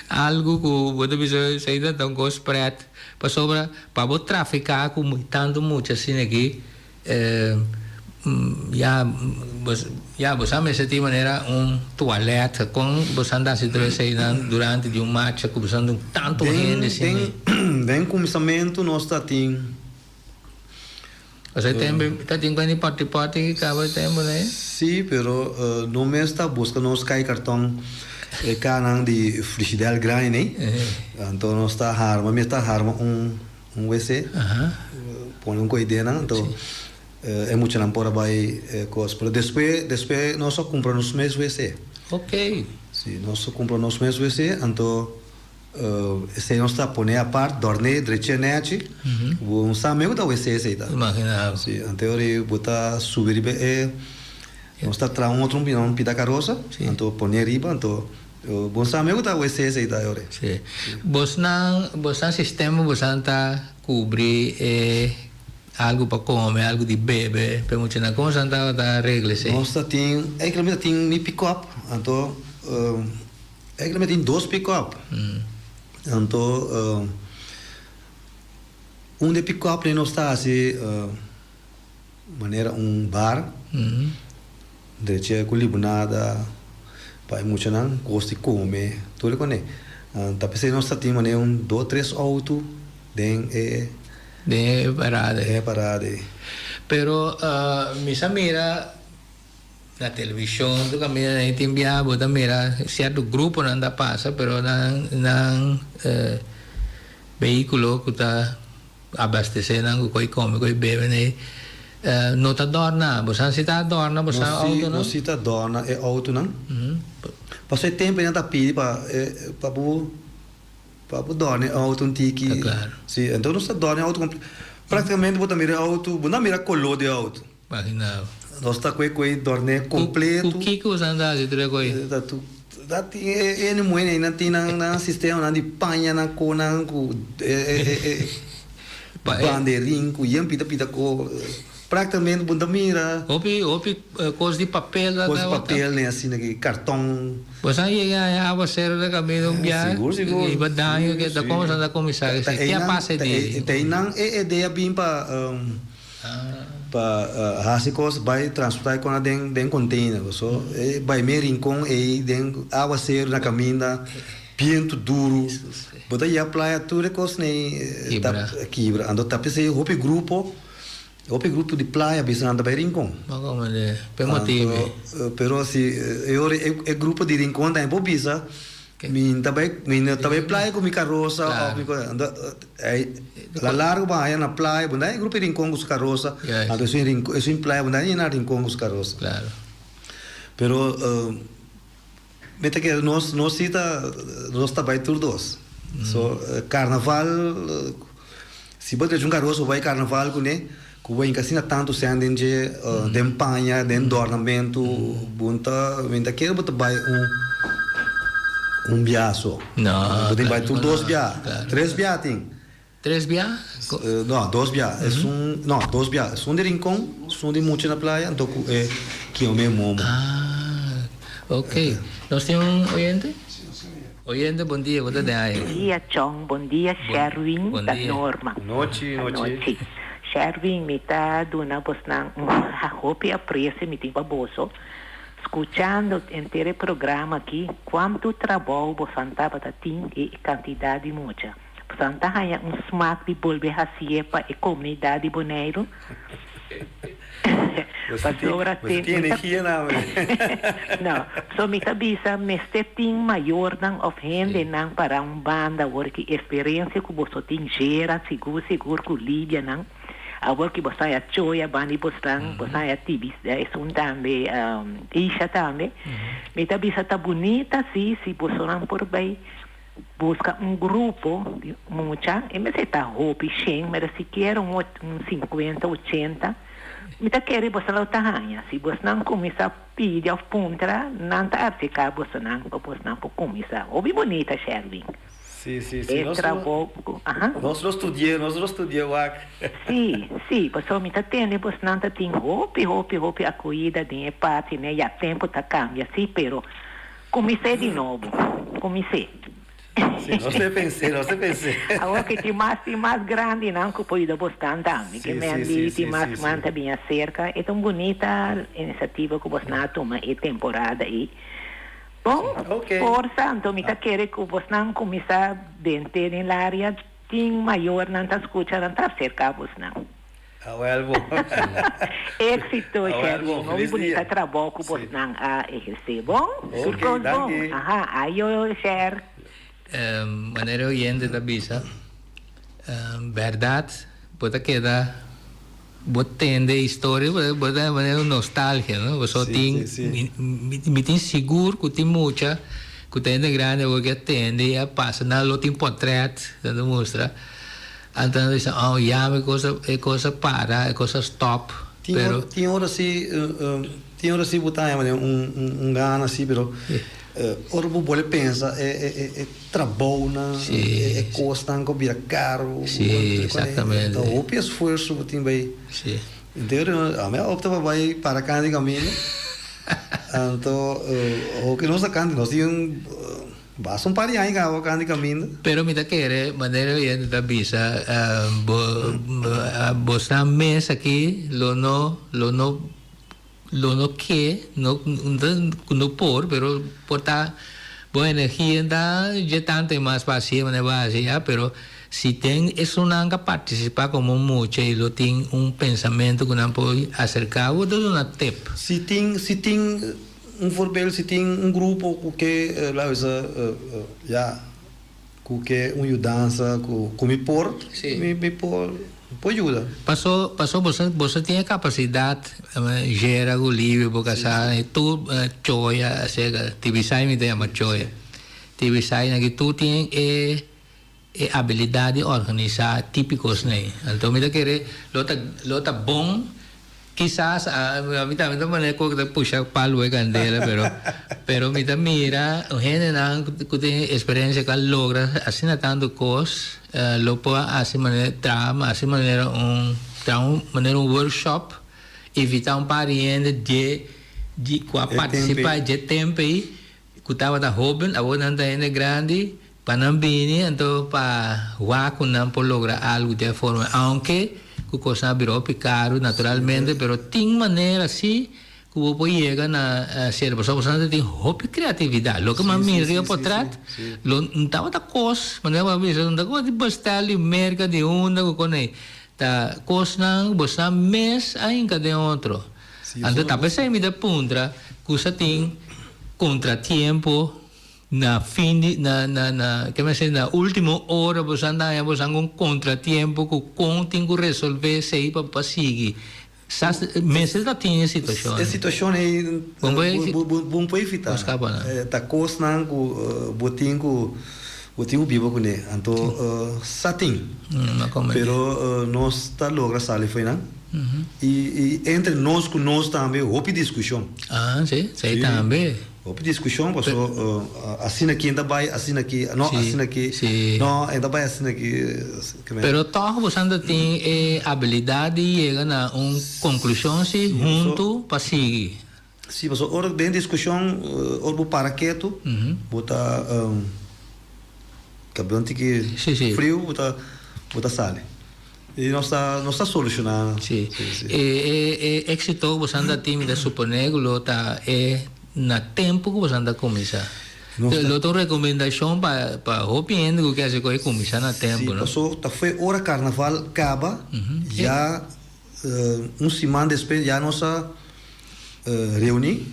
Speaker 2: Algu ku bo ta bisa esei ta un kos prèt. Pasobra pa bo trafiká ku tantu mucha asina aki Ya, ya bo sa mester tin manera un tualet kon bo sa anda hasi tur eseinan durante di un marcha ku bo sa dun tantu hende
Speaker 4: Den den den kuminsamentu nos ta tin.
Speaker 2: Osea tempu ta tin kuendi parti parti ki kaba e tempu nei?
Speaker 4: Si pero no mes ta buska nos kai karton e kanan di frigidèr grandi nei anto nos ta harma mi ta harma un Un wc, pone un koe den nan, anto e muchanan por a bai kos. Pero despues, despues nos a kumpra nos mes wc.
Speaker 2: Ok.
Speaker 4: Si, nos a kumpra nos mes wc, anto esei nos ta pone apart, dòrn'é, drech'é nèchi. Bo no sa mes ku ta wc esei ta.
Speaker 2: Imaginá bo.
Speaker 4: Si, anto e ora ei bo ta subi riba e, nos ta traha un otro un pida karosa, anto pon'é riba, anto. Bon sa mi ku ta wc esei ta yore.
Speaker 2: Sí. Bosnan, bosnan sistema bosnan ta kubri e algu pa kome, algu di bebe pa e muchanan. Kon bosan tabata regla esei?
Speaker 4: Nos ta tin, eigenlijk mi ta tin mi pick-up, anto eigenlijk mi tin dos pick-up. Anto un di e pick-up nos ta hasi Manera un bar, drecha ku libunada pa e muchanan kos di kome, tur e kone. Ta p'esei nos ta tin manera un dos tres outo. Den e.
Speaker 2: Den e parada.
Speaker 4: Den e parada ei.
Speaker 2: Pero mi sa mira na televishon tur kaminda nan tin biaha bo ta mira sierto gruponan ta pasa pero nan nan vehículo ku ta abastesé nan ku koi kome koi bebe nei no ta dòrna. Bo sa si ta dòrna bo sa outonan?
Speaker 4: Nos si ta dòrna e outonan. Pasobra e tempu ei nan ta pidi pa pa bo. Pa bo dòrna e outo un tiki.
Speaker 2: Ta klaro.
Speaker 4: Si, enton nos ta dòrna e outo komple-, praktikamente bo ta mira e outo, bo no a mira koló di e outo.
Speaker 2: Imagina bo.
Speaker 4: Nos ta kue kue dòrn'é kompleto.
Speaker 2: Ku kiko boso a hasi tur e koi?
Speaker 4: Ta tu, ta tin e hende muhé ei nan tin nan nan sistemanan di paña nan konan ku e e e banderin ku yen pita pita ko. Praktikamente bo ta mira.
Speaker 2: Hopi hopi kos di papel ta
Speaker 4: Kos di papel ne asina ki karton.
Speaker 2: Bo sa yega e awasero ta kaminda un biaha.
Speaker 4: Sigur sigur.
Speaker 2: Riba daño ke ta komo sa ta kuminsá ke si. Ke a pasa e dia?
Speaker 4: Ta einan e idea bin pa pa hasi kos bai transportá e kona den den container. So e bai me rincon ei den awasero na kaminda bientu duru. Bo ta yega playa tur e kos nei ta kibra. Anto ta p'esei hopi grupo. Hopi grupo di playa bisa nan ta bai Rincon.
Speaker 2: Ma como de? P'e motibu?
Speaker 4: Anto, pero si e ora e grupo di Rincon tambe por bisa, mi ta bai, mi no ta bai playa cu mi carosa of mi cosa. Anto, la largo bo haya na playa, bo no haya e grupo di Rincon cu su carosa, anto esun Rincon, esun playa bo no haya na Rincon cu su carosa. Pero Mi ta kere nos nos si ta nos ta bai tur dos. So carnaval si bo drecha un karos bo bai carnaval kuné ku bo hinka asina tantu sèn den dje den paña den dòrnamentu bo ta mi ta kere bo ta bai un un bia so. Bo tin bai tur dos bia tres bia tin.
Speaker 2: Tres bia?
Speaker 4: No, dos bia. Esun, no, dos bia. Esun di Rincon, esun di Mucha na Playa, anto ku e Kiome Momo.
Speaker 2: Ah, ok. Nos tin un oyente? Oyente, bon dia, bo ta den aire.
Speaker 5: Bon dia Chong, bon dia Sherwin,
Speaker 2: Bon
Speaker 5: ta
Speaker 2: dia.
Speaker 5: Norma.
Speaker 4: Nochi, nochi.
Speaker 5: Anochi. Sherwin, mi ta duna bosnan un hopi aprecio mi tin pa boso. Scuchando henter e programa aki, cuanto trabou bosan tabata tin y e cantidad di mucha. Bosan ta haña un smak di bolbe hasié pa e komunidat di Boneiru? Pasobra
Speaker 4: Boso tin energia na mi.
Speaker 5: No, so mi ta bisa mester tin mayornan òf hendenan para un banda awor ki eksperensia ku boso tin jera sigur sigur ku Lidianan awor ki boso haña Choya banda di bosnan boso haña Tibi esun tambe Isha tambe mi ta bisa ta bunita si si bosonan por bai Buska un grupo di mucha, e mester ta hopi shen, pero sikiera un un sinkuenta, ochenta, mi ta kere boso lo ta haña. Si bosnan kuminsá pidi òf puntra, nan ta aserká bosonan pa bosnan por kuminsá. Hopi bunita, Sherwin.
Speaker 4: Sí, sí, sí.
Speaker 5: E
Speaker 4: Nos
Speaker 5: trabou ku, aha.
Speaker 4: Nos lo studi'é, nos lo studi'é wak.
Speaker 5: Sí, sí, pasobra mi ta tende bosnan ta tin hopi, hopi, hopi akohida den e parti, ne? Ya tempu ta kambia, sí, pero Kumins'é di nobo, kumins'é.
Speaker 4: Sí, nos te pens'é, nos te pens'é.
Speaker 5: Awor ke tin mas, tin mas grandinan ku por yuda bosnan tambe. Ke men di tin mas man ta bin aserka. E ta un bunita inisiativa ku bosnan a tuma e temporada ei. Bon, forsa, anto mi ta kere ku bosnan kuminsá bent'é den laria. Tin mayornan ta skucha, nan ta aserka bosnan.
Speaker 4: Awel bo.
Speaker 5: Éxito
Speaker 4: Awel bo,
Speaker 5: Sherwin, hopi
Speaker 4: feliz
Speaker 5: bunita
Speaker 4: dia.
Speaker 5: trabou ku
Speaker 4: Sí.
Speaker 5: bosnan a ehersé. Bon? Tur
Speaker 4: Ok,
Speaker 5: kos bon.
Speaker 4: danki.
Speaker 5: Aha, ayo Sher.
Speaker 2: Manera e oyente ta bisa, bèrdat bo ta keda bo tende e historia bo bo ta manera un nostalgia no, pasobra
Speaker 4: Sí,
Speaker 2: tin
Speaker 4: sí, sí.
Speaker 2: mi mi tin sigur ku tin mucha ku ta hende grandi awor ke a tende i a pasa nan lo tin potrèt nan ta mustra. Anto nan bisa, oh ya mi cosa, e cosa para, e cosa stop,
Speaker 4: Tin
Speaker 2: pero.
Speaker 4: ora, tin ora si, tin ora si bo ta haña manera un, un, un gana si, pero ora bo bole pensa e, e, e, e trabounan,
Speaker 2: Sí,
Speaker 4: e, e kosnan ku a bira karu,
Speaker 2: Sí, exactamente.
Speaker 4: ta hopi esfuerso bo tin bai.
Speaker 2: Sí.
Speaker 4: Entero, ami a opta pa bai para kanda di kaminda, anto hopi nos a kanta, nos tin un. Basta un par di aña caba cana di caminda.
Speaker 2: Pero mi ta kere, manera oyente ta bisa, bo bosnan mes aki lo no lo no lo no ke, no no por, pero por ta bo energia ta dje tanto e mas pa hacié manera bo a haci ya, pero. Si ten esunnan ka partisipá komo mucha i lo tin un pensamentu ku nan por aserká bo ta duna tep.
Speaker 4: Si tin si tin un voorbeeld si tin un grupo ku ke laat bisa ya ku ke un yudansa ku ku mi por mi mi por por yuda.
Speaker 2: Paso paso boso boso tin e kapasidat Gera ku Livio bo kasá tur Choya aserka Tibisay mi ta yama Choya Tibisay nan ki tur tin e E abilidat di organisá típikos nei. Anto mi ta kere lo ta lo ta bon kisas a mi tambe ta manera ku ta pusha palu e kandela pero pero mi ta mira un hendenan ku tin eksperensia ku a logra asina tantu kos lo por a hasi manera traha hasi manera un traha un manera un workshop invitá un par di hende dje di ku a partisipá dje tempu ei Ku tabata hóben, awor nan ta hende grandi, pa nan bini anto pa wak ku nan por logra algu di e forma. Aunke ku kosnan a bira hopi karu naturalmente, pero tin manera si ku bo por yega na sierto pasobra boso nan ta tin hopi kreatividat. Loke mi a mira riba potret lo no tabata kos, manera bo a bisa, no ta kos di bestel di merka di unda ku konei. Ta kosnan ku boso nan mes a hinka den otro. Anto ta p'esei mi ta puntra ku sa tin kontratiempo na fin di na na na ke mi a sey na ultimo ora boso a haña boso un kontratiempo ku kon tin ku resolve esei pa pa sigui. Sa mester ta tin e situashon.
Speaker 4: E situashon ei bo no por evita. Ta kosnan ku bo tin ku bo tin ku biba kuné. Anto sa tin. Pero nos ta logra sali fo'i nan. I entre nos ku nos tambe hopi diskushon.
Speaker 2: Ah, si, esei tambe.
Speaker 4: Hopi diskushon paso asina aki e ta bai, asina aki, no asina aki, no e ta bai asina aki.
Speaker 2: Pero tòg boso ta tin e abilidat di yega na un konklushon si huntu pa sigui.
Speaker 4: Si, paso ora den diskushon, ora bo para ketu, bo ta kabel un tiki friu, bo ta bo ta sali. I nos ta nos ta solushoná.
Speaker 2: Si. E e e éksito ku boso ta tin mi ta suponé ku lo ta e na tempu ku boso ta kuminsá. Lo ta un rekomendashon pa pa hopi hende ku ke hasi kos kuminsá na tempu, no?
Speaker 4: Si, paso ta fo'i ora karnaval kaba ya Un siman despues ya nos a reuní.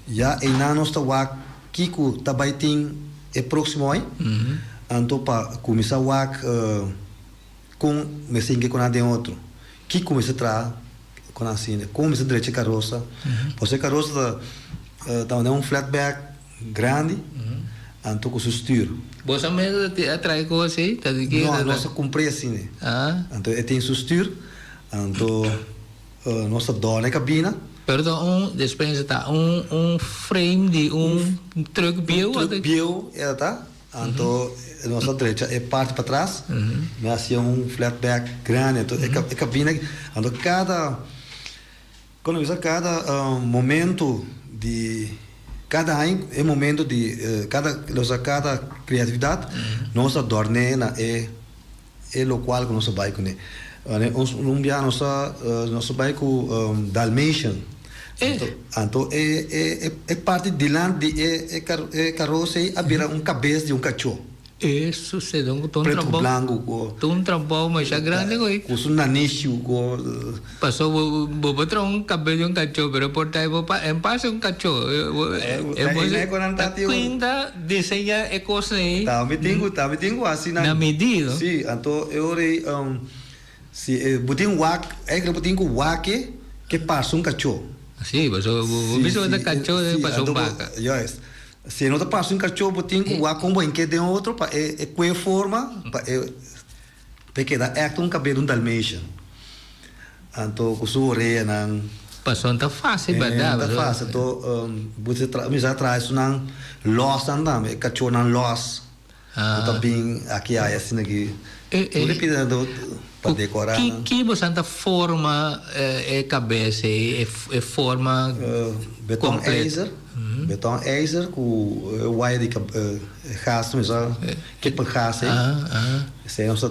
Speaker 4: Ya einan nos ta wak kiko ta bai tin e próksimo ai. Anto pa kuminsá wak kon mester hinka ku nan den otro. Kiko mester traha ku nan asina. Kon mester drecha e karosa. Pasobra e karosa ta ta manera un flatback grandi anto ku su stuur.
Speaker 2: Boso mes a trae kos ei? Ta di ke?
Speaker 4: No, nos a kumpr'é asina. Anto e tin su stuur, anto nos ta dòrna e kabina.
Speaker 2: Pero ta un despensa ta un un frame di un truck bieu?
Speaker 4: Un truck bieu e ta, anto nos a drecha e parti patras, mi a hasié un flatback grandi, anto e kabina, anto kada. Kono bisa kada momento di kada aña e momento di kada losa kada kreatividat nos ta dòrn'é na e e lokual ku nos a bai kuné. Un bia nos a nos a bai ku Dalmatian anto e e e parti dilanti di e e karos ei a bira un kabes di un kachó.
Speaker 2: E sucede un
Speaker 4: ta un Preto
Speaker 2: trabou.
Speaker 4: blanco cu.
Speaker 2: Ta un trabou masha grande goy.
Speaker 4: Cu su nanishi cu.
Speaker 2: Paso bo bo por traha un cabel di un cacho pero por ta bo pa en pasa un cacho.
Speaker 4: E
Speaker 2: ta quin ta diseña e cos ey.
Speaker 4: Tambe tin cu tambe tin cu haci
Speaker 2: nan. Na midi no.
Speaker 4: Si anto e ora ey si bo tin wak eigenlijk bo tin cu wak e ke parse un cacho.
Speaker 2: Si paso bo bisa bo ta cacho pasa un baca.
Speaker 4: Juist. Si e no ta pasa un kachó bo tin ku wak kon bo hink'é den otro pa e e kue forma pa e pa e keda ègt un kabel un dalmatian. Anto ku su oreanan.
Speaker 2: Pasobra no ta fásil bèrdat.
Speaker 4: No ta fásil anto bo ta tra mi sa traha esunnan lòsnan tambe e kachónan lòs ku ta bin aki aya asina ki tur e pida pa dekorá nan.
Speaker 2: Ki bo sa ta forma e kabes ei e forma
Speaker 4: Beton ijzer beton ijzer ku e waya di gas mi sa kipa gas ei esei nos ta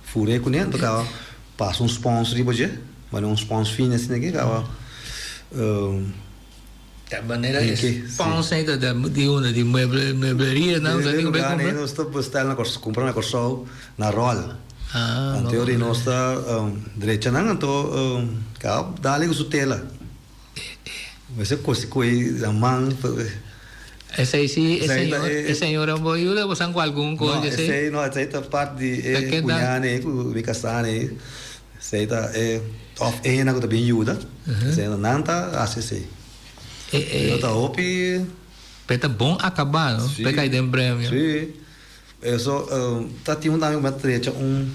Speaker 4: fur'é kuné anto kaba pasa un spons riba dje manera un spons fini asina aki kaba.
Speaker 2: Ta manera e sponsor ta di unda di mueble muebleria nan
Speaker 4: ta tin bai kumpra? Nos ta bestel na Kòrsou kumpra na Kòrsou na ròl. Anto ora nos ta drecha nan anto kaba dale ku su tela. Mester kosi koe na man.
Speaker 2: Esei si e señor e señora bo yuda bosan ku algun kos
Speaker 4: di esei? No esei no esei ta part di e kuña nei ku mi kasá nei. Esei ta e òf e hende ku ta bin yuda. Esei nan ta hasi esei. Pero ta hopi.
Speaker 2: Pe ta bon akabá no? Pe kai den premio.
Speaker 4: Si. Eso ta tin un tambe ku mi a trecha un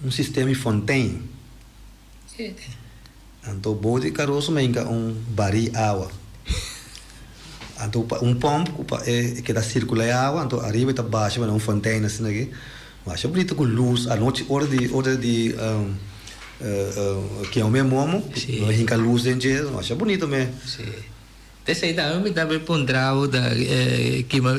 Speaker 4: un sistema di fontein. Anto bou di karoso mi a hinka un barí awa. Anto pa un pòmp ku pa e keda sirkulá e awa anto ariba e ta basha manera un fontein asina aki. Masha bunito ku lus anochi ora di ora di kema mi momo no hinka lus den dje masha bunito me.
Speaker 2: Sí. Esei tambe mi ta bay puntra bo ta kima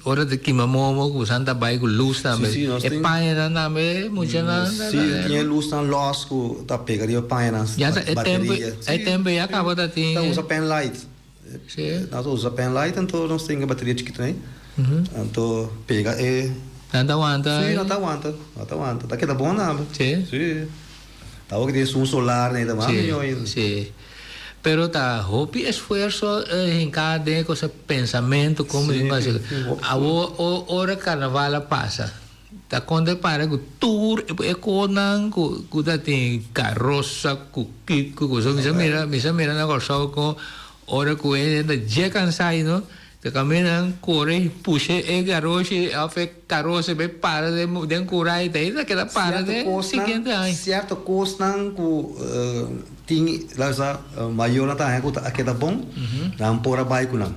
Speaker 2: ora ta kima momo ku san ta bay ku lus tambe.
Speaker 4: Sí, sí, nos
Speaker 2: E
Speaker 4: tin
Speaker 2: pañanan tambe muchanan
Speaker 4: Sí, tin e lusnan los ku ta pega riba pañanan
Speaker 2: Ya ta e tempo
Speaker 4: bateria.
Speaker 2: e tempo ya kaba ta tin
Speaker 4: Ta usa pen light.
Speaker 2: Sí.
Speaker 4: Nos ta usa pen light anto nos tin e bateria chikitu ei. Anto pega e.
Speaker 2: Nan ta wanta.
Speaker 4: Sí, nan ta wanta. Nan ta wanta. Ta keda bon tambe.
Speaker 2: Sí.
Speaker 4: Sí. Ta awor ki tin esun solar nei ta mas mihó ainda.
Speaker 2: Sí. Pero ta hopi esfuerso hinká den e cosa pensamentu komo di mas. Awor ora karnaval a pasa ta konta e para ku tur e konan ku ku ta tin karosa ku kiko ku mi sa mira mi sa mira na Kòrsou kon ora ku e hende ta dje kansá no Ta kaminda nan kore pusha e garoshi of e karosa bai para den kura i ta ei ta keda para den siguiente aña.
Speaker 4: Sierto kosnan ku tin la bisa mayornan ta haña ku ta a keda bon nan por a bai ku nan.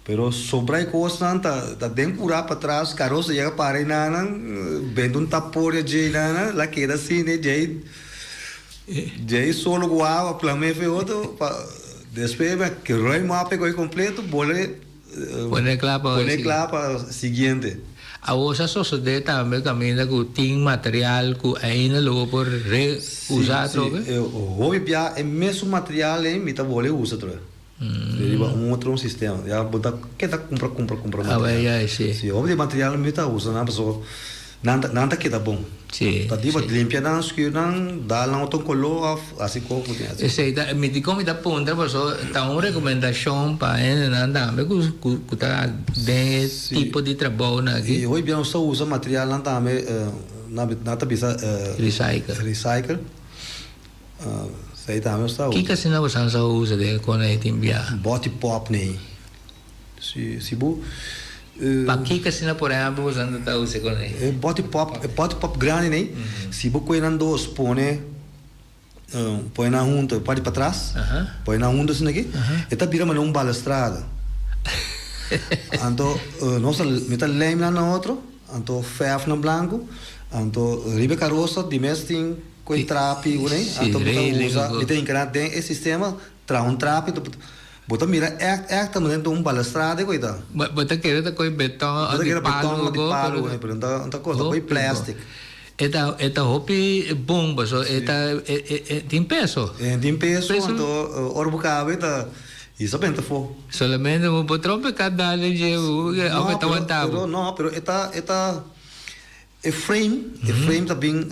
Speaker 4: Pero sobra e kosnan ta den kura patras karosa yega para enanan bende un taporia dje enanan la keda asina dje Djei solo ku awa plam'é fe otro pa despues mi a ruim ap e koi kompleto bole
Speaker 2: Pone kla pa
Speaker 4: pone kla pa siguiente.
Speaker 2: Awor sa sosodé tambe kaminda ku tin material ku ainda lo bo por re usa atrobe?
Speaker 4: Si, si. Hopi bia e mesun material ei mi ta bole usa atrobe. Riba un otro sistema. Ya bo ta keda kumpra kumpra kumpra material.
Speaker 2: Awor ya si.
Speaker 4: Si, hopi di material mi ta usa nan pasobra nan ta nan ta keda bon.
Speaker 2: Si,
Speaker 4: Ta di pa limpia nan, schuur nan, dal nan otro color of hasi cos cu tin hasi.
Speaker 2: Esey ta, mi dicon mi ta puntra pasobra ta un recomendacion pa hendenan tambe cu cu ta den e tipo di trabounan aki.
Speaker 4: Y hoy bia nos ta usa materialnan tambe nan ta bisa
Speaker 2: Recycle.
Speaker 4: Recycle. Esey tambe nos ta usa.
Speaker 2: Kiko asina bosan sa usa den e kona ei tin bia?
Speaker 4: Boti pop nei. Si si bo.
Speaker 2: Pa kiko asina por ehempel bosan ta usa e kona ei?
Speaker 4: E boti pop, e boti pop grandi nei, si bo koe nan dos pone pone nan hunto e parti patras, pone nan hunto asina aki, e ta bira manera un balastrada. Anto nos ta mi ta lijm nan na otro, anto verf nan blanco, anto riba e karosa dimes tin. Ku e trapi ku nei, anto bo ta usa, mi ta hinka den e sistema, traha un trapi, bo ta mira ègt ègt ta manera un balastrada ku ei ta.
Speaker 2: Bo ta kere ta koe beton òf di palu
Speaker 4: ku, pero no ta kos, ta koe plastic.
Speaker 2: E ta e ta hopi bon paso e ta e tin peso.
Speaker 4: E tin peso anto ora bo kabe ta hisa benta afó.
Speaker 2: Solamente bo por trompeká dal den dje òf e ta wanta bo.
Speaker 4: No pero e ta e ta. E frame, e frame ta bin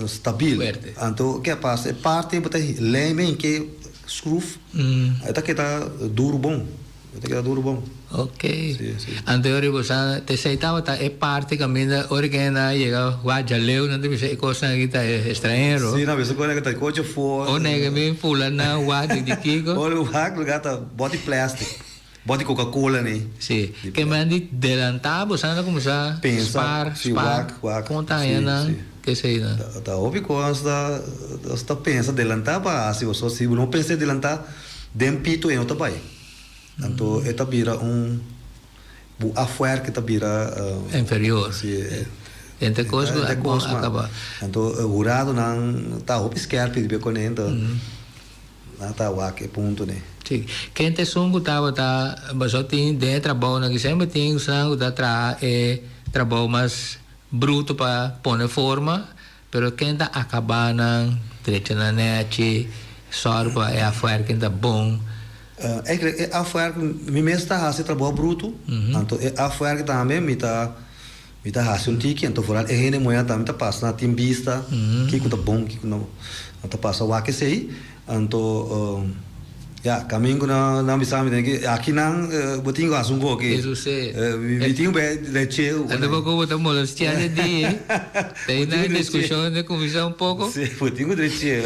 Speaker 4: stabil.
Speaker 2: Fuerte.
Speaker 4: Anto ke a pasa? E parti bo ta lijm en ke schroef, e ta keda duru bon. E ta keda duru bon.
Speaker 2: Ok.
Speaker 4: Si, si.
Speaker 2: Anto ora bo sa, t'esei tabata e parti kaminda ora ke nan a yega wak djaleu nan ta bisa e kosnan aki ta estranhero.
Speaker 4: Si, nan bisa ku nan ta kochi afó.
Speaker 2: O nega bin fula nan wak di kiko.
Speaker 4: Ora wak lugar ta bòti plastic. Bòt di Coca-Cola ni.
Speaker 2: Sí. Ke men di delantá bo sa na kuminsá
Speaker 4: Pensa,
Speaker 2: spar,
Speaker 4: sí,
Speaker 2: spar,
Speaker 4: wak, wak,
Speaker 2: kon ta
Speaker 4: sí,
Speaker 2: haña nan,
Speaker 4: sí.
Speaker 2: ke esei nan.
Speaker 4: Ta, ta hopi kos ta, nos ta pensa delantá pa hasi pasobra si bo no pensa delantá den pito e no ta bai. Anto e ta bira un, bo afuer ke ta bira,
Speaker 2: Inferior.
Speaker 4: Sí.
Speaker 2: Entre kos ku
Speaker 4: Entre
Speaker 2: bon
Speaker 4: kos, man.
Speaker 2: akabá.
Speaker 4: Anto e huradonan ta hopi skerpi riba e konento. Nan ta wak e punto ne.
Speaker 2: Si. Ken ta esun ku tabata basó tin den e trabounan aki? Semper tin esnan ku ta traha e trabou mas bruto pa pone forma, pero ken ta akabá nan, drecha nan nechi, sòru pa e afuer ken ta bon.
Speaker 4: Eigenlijk e afwerk mi mes ta hasi trabou bruto, anto e afwerk tambe mi ta mi ta hasi un tiki, anto vooral e hende muhé tambe ta pasa na tin bista kiko ta bon kiko no nan ta pasa wak esei, anto ya kamin ku nan nan bisa mi den ki aki nan bo tin ku hasi un koki mi tin ku bai leche.
Speaker 2: Anto bo ku bo ta molestia de di ta e nan diskushon ta kuminsá un poko.
Speaker 4: Si bo tin ku dreche.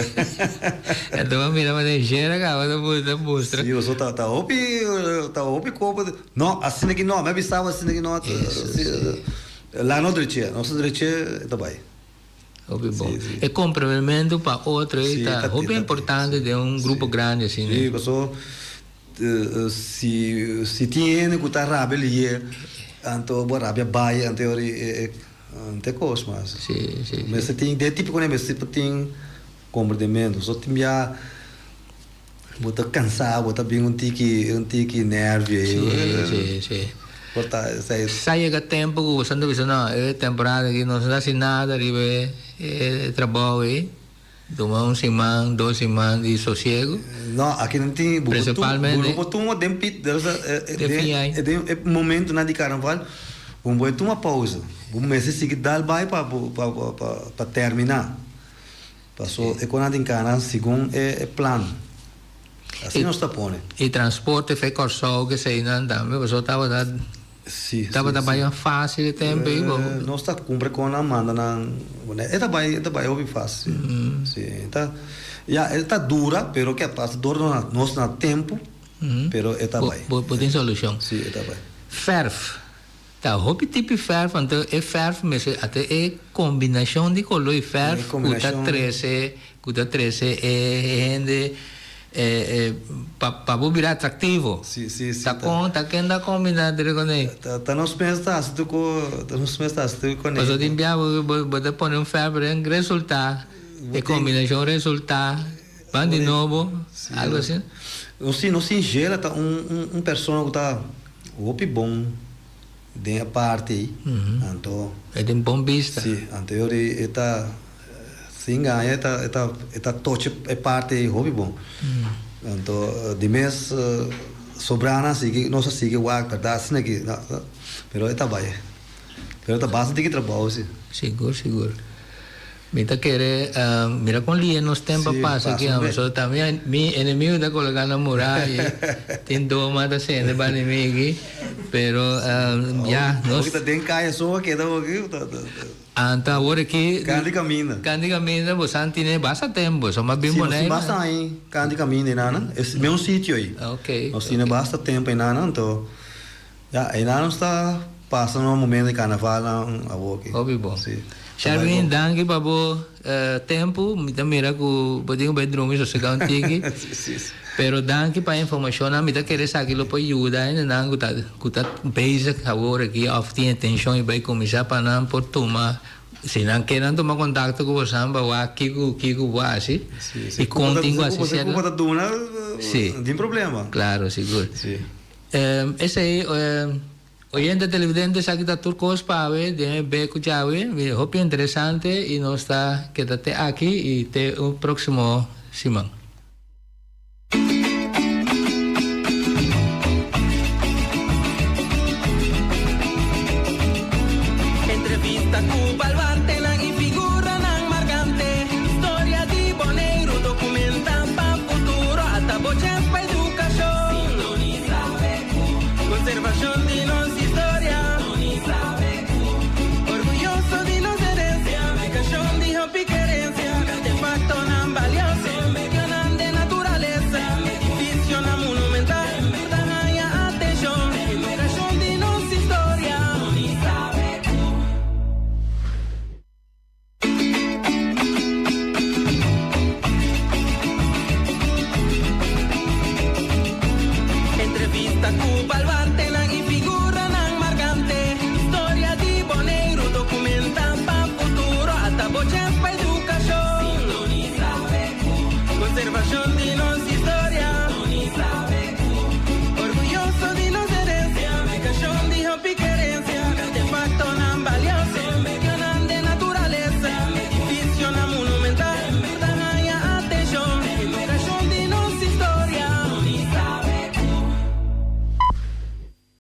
Speaker 2: Anto bo a mira manera Jera kaba ta ta mustra.
Speaker 4: Si pasobra ta ta hopi ta hopi kopo no asina ki no mi a bisa bo asina ki no la no dreche nos a dreche ta bai.
Speaker 2: Hopi bon. E komprometimento pa otro ei ta hopi importante den un grupo grandi asina.
Speaker 4: Si pasobra si si tin hende ku ta rabia lier anto bo rabia bai anto e ora e te kos mas.
Speaker 2: Si si.
Speaker 4: Mester tin den tipo ku mester tin komprendimento so tin bia bo ta kansa bo ta bin un tiki un tiki nervio
Speaker 2: ei. Si si si.
Speaker 4: Por ta esei.
Speaker 2: Sa yega tempo ku bo ta bisa no e temporada aki no ta hasi nada riba e trabou ei. Tuma un siman, dos siman di sosiego.
Speaker 4: No, aki nan tin bo
Speaker 2: Principalmente
Speaker 4: bo por tuma den pit, den
Speaker 2: fin aña.
Speaker 4: Den e momentonan di carnaval, bo por tuma pausa. Bo mester sigui dal bai pa pa pa termina. Paso e konan tin kana segun e plan. Asina nos ta pone.
Speaker 2: E transporte fe Kòrsou keseinan tambe pasobra tabata tabata bai fásil e tempu ei bo.
Speaker 4: Nos ta kumpra kon nan manda nan e ta bai e ta bai hopi fásil si e ta ya e ta dura pero ke pasa dor nos na tempu pero e ta bai.
Speaker 2: Bo tin solushon.
Speaker 4: Si e ta bai.
Speaker 2: Fèrf. Ta hopi tipi fèrf anto e fèrf mester ata e kombinashon di koló i fèrf ku ta trese ku ta trese e hende pa pa bo bira atraktivo.
Speaker 4: Si si si
Speaker 2: Ta kon ta ken ta kombiná dre kuné?
Speaker 4: Ta nos mes ta hasi tur ko ta nos mes ta hasi tur kuné.
Speaker 2: Pasobra tin bia bo bo ta pone un fèrf den resultá e kombinashon resultá ban di nobo algo asina.
Speaker 4: Nos tin nos tin Gela ta un un un persona ku ta Hopi bon den e parti ei, anto.
Speaker 2: E tin bon bista.
Speaker 4: Si, anto e ora e ta sin gaña e ta e ta e ta tocha e parti ei hopi bon. Anto di mes sobranan a sigui nos a sigui wak berdad asina aki pero e ta bai pero ta basta tiki trabou si.
Speaker 2: Sigur sigur. Mi ta kere mira kon lia nos tempo a pasa aki amo so ta mi enemigo ta coloca na muraya tin doma ta sende pa enemigo aki pero ya
Speaker 4: nos Hopi ta den kaya so a keda hopi
Speaker 2: Anta awor aki
Speaker 4: Kandi kaminda
Speaker 2: Kandi kaminda bo san tine basta tempo so mas bin
Speaker 4: Boneiru Si nos tin basta aña kandi kaminda einana es mes un sitio ei
Speaker 2: Ok
Speaker 4: Nos tine basta tempo einana anto Ya, einan nos ta pasa nos momento di carnaval nan awor aki.
Speaker 2: Hopi bon.
Speaker 4: Si.
Speaker 2: Sherwin, danki pa bo tempu. Mi ta mira ku bo tin ku bai drumi sosega un tiki.
Speaker 4: Si, si, si.
Speaker 2: Pero danki pa e informashonnan. Mi ta kere esaki lo por yuda hendenan ku ta ku ta bezig awor aki òf tin intenshon di bai kuminsá pa nan por tuma, si nan ke nan tuma kontakto ku bosan pa wak kiko kiko bo hasi
Speaker 4: Si, si.
Speaker 2: i kon tin ku hasi
Speaker 4: Si
Speaker 2: sierto.
Speaker 4: ku bo ta duna,
Speaker 2: Si.
Speaker 4: no tin problema.
Speaker 2: Klaro, sigur.
Speaker 4: Si.
Speaker 2: Esei, oyente televidente esaki ta tur kos pa awe den e be ku djawe. Hopi interesante i nos ta keda te aki i te un próksimo siman.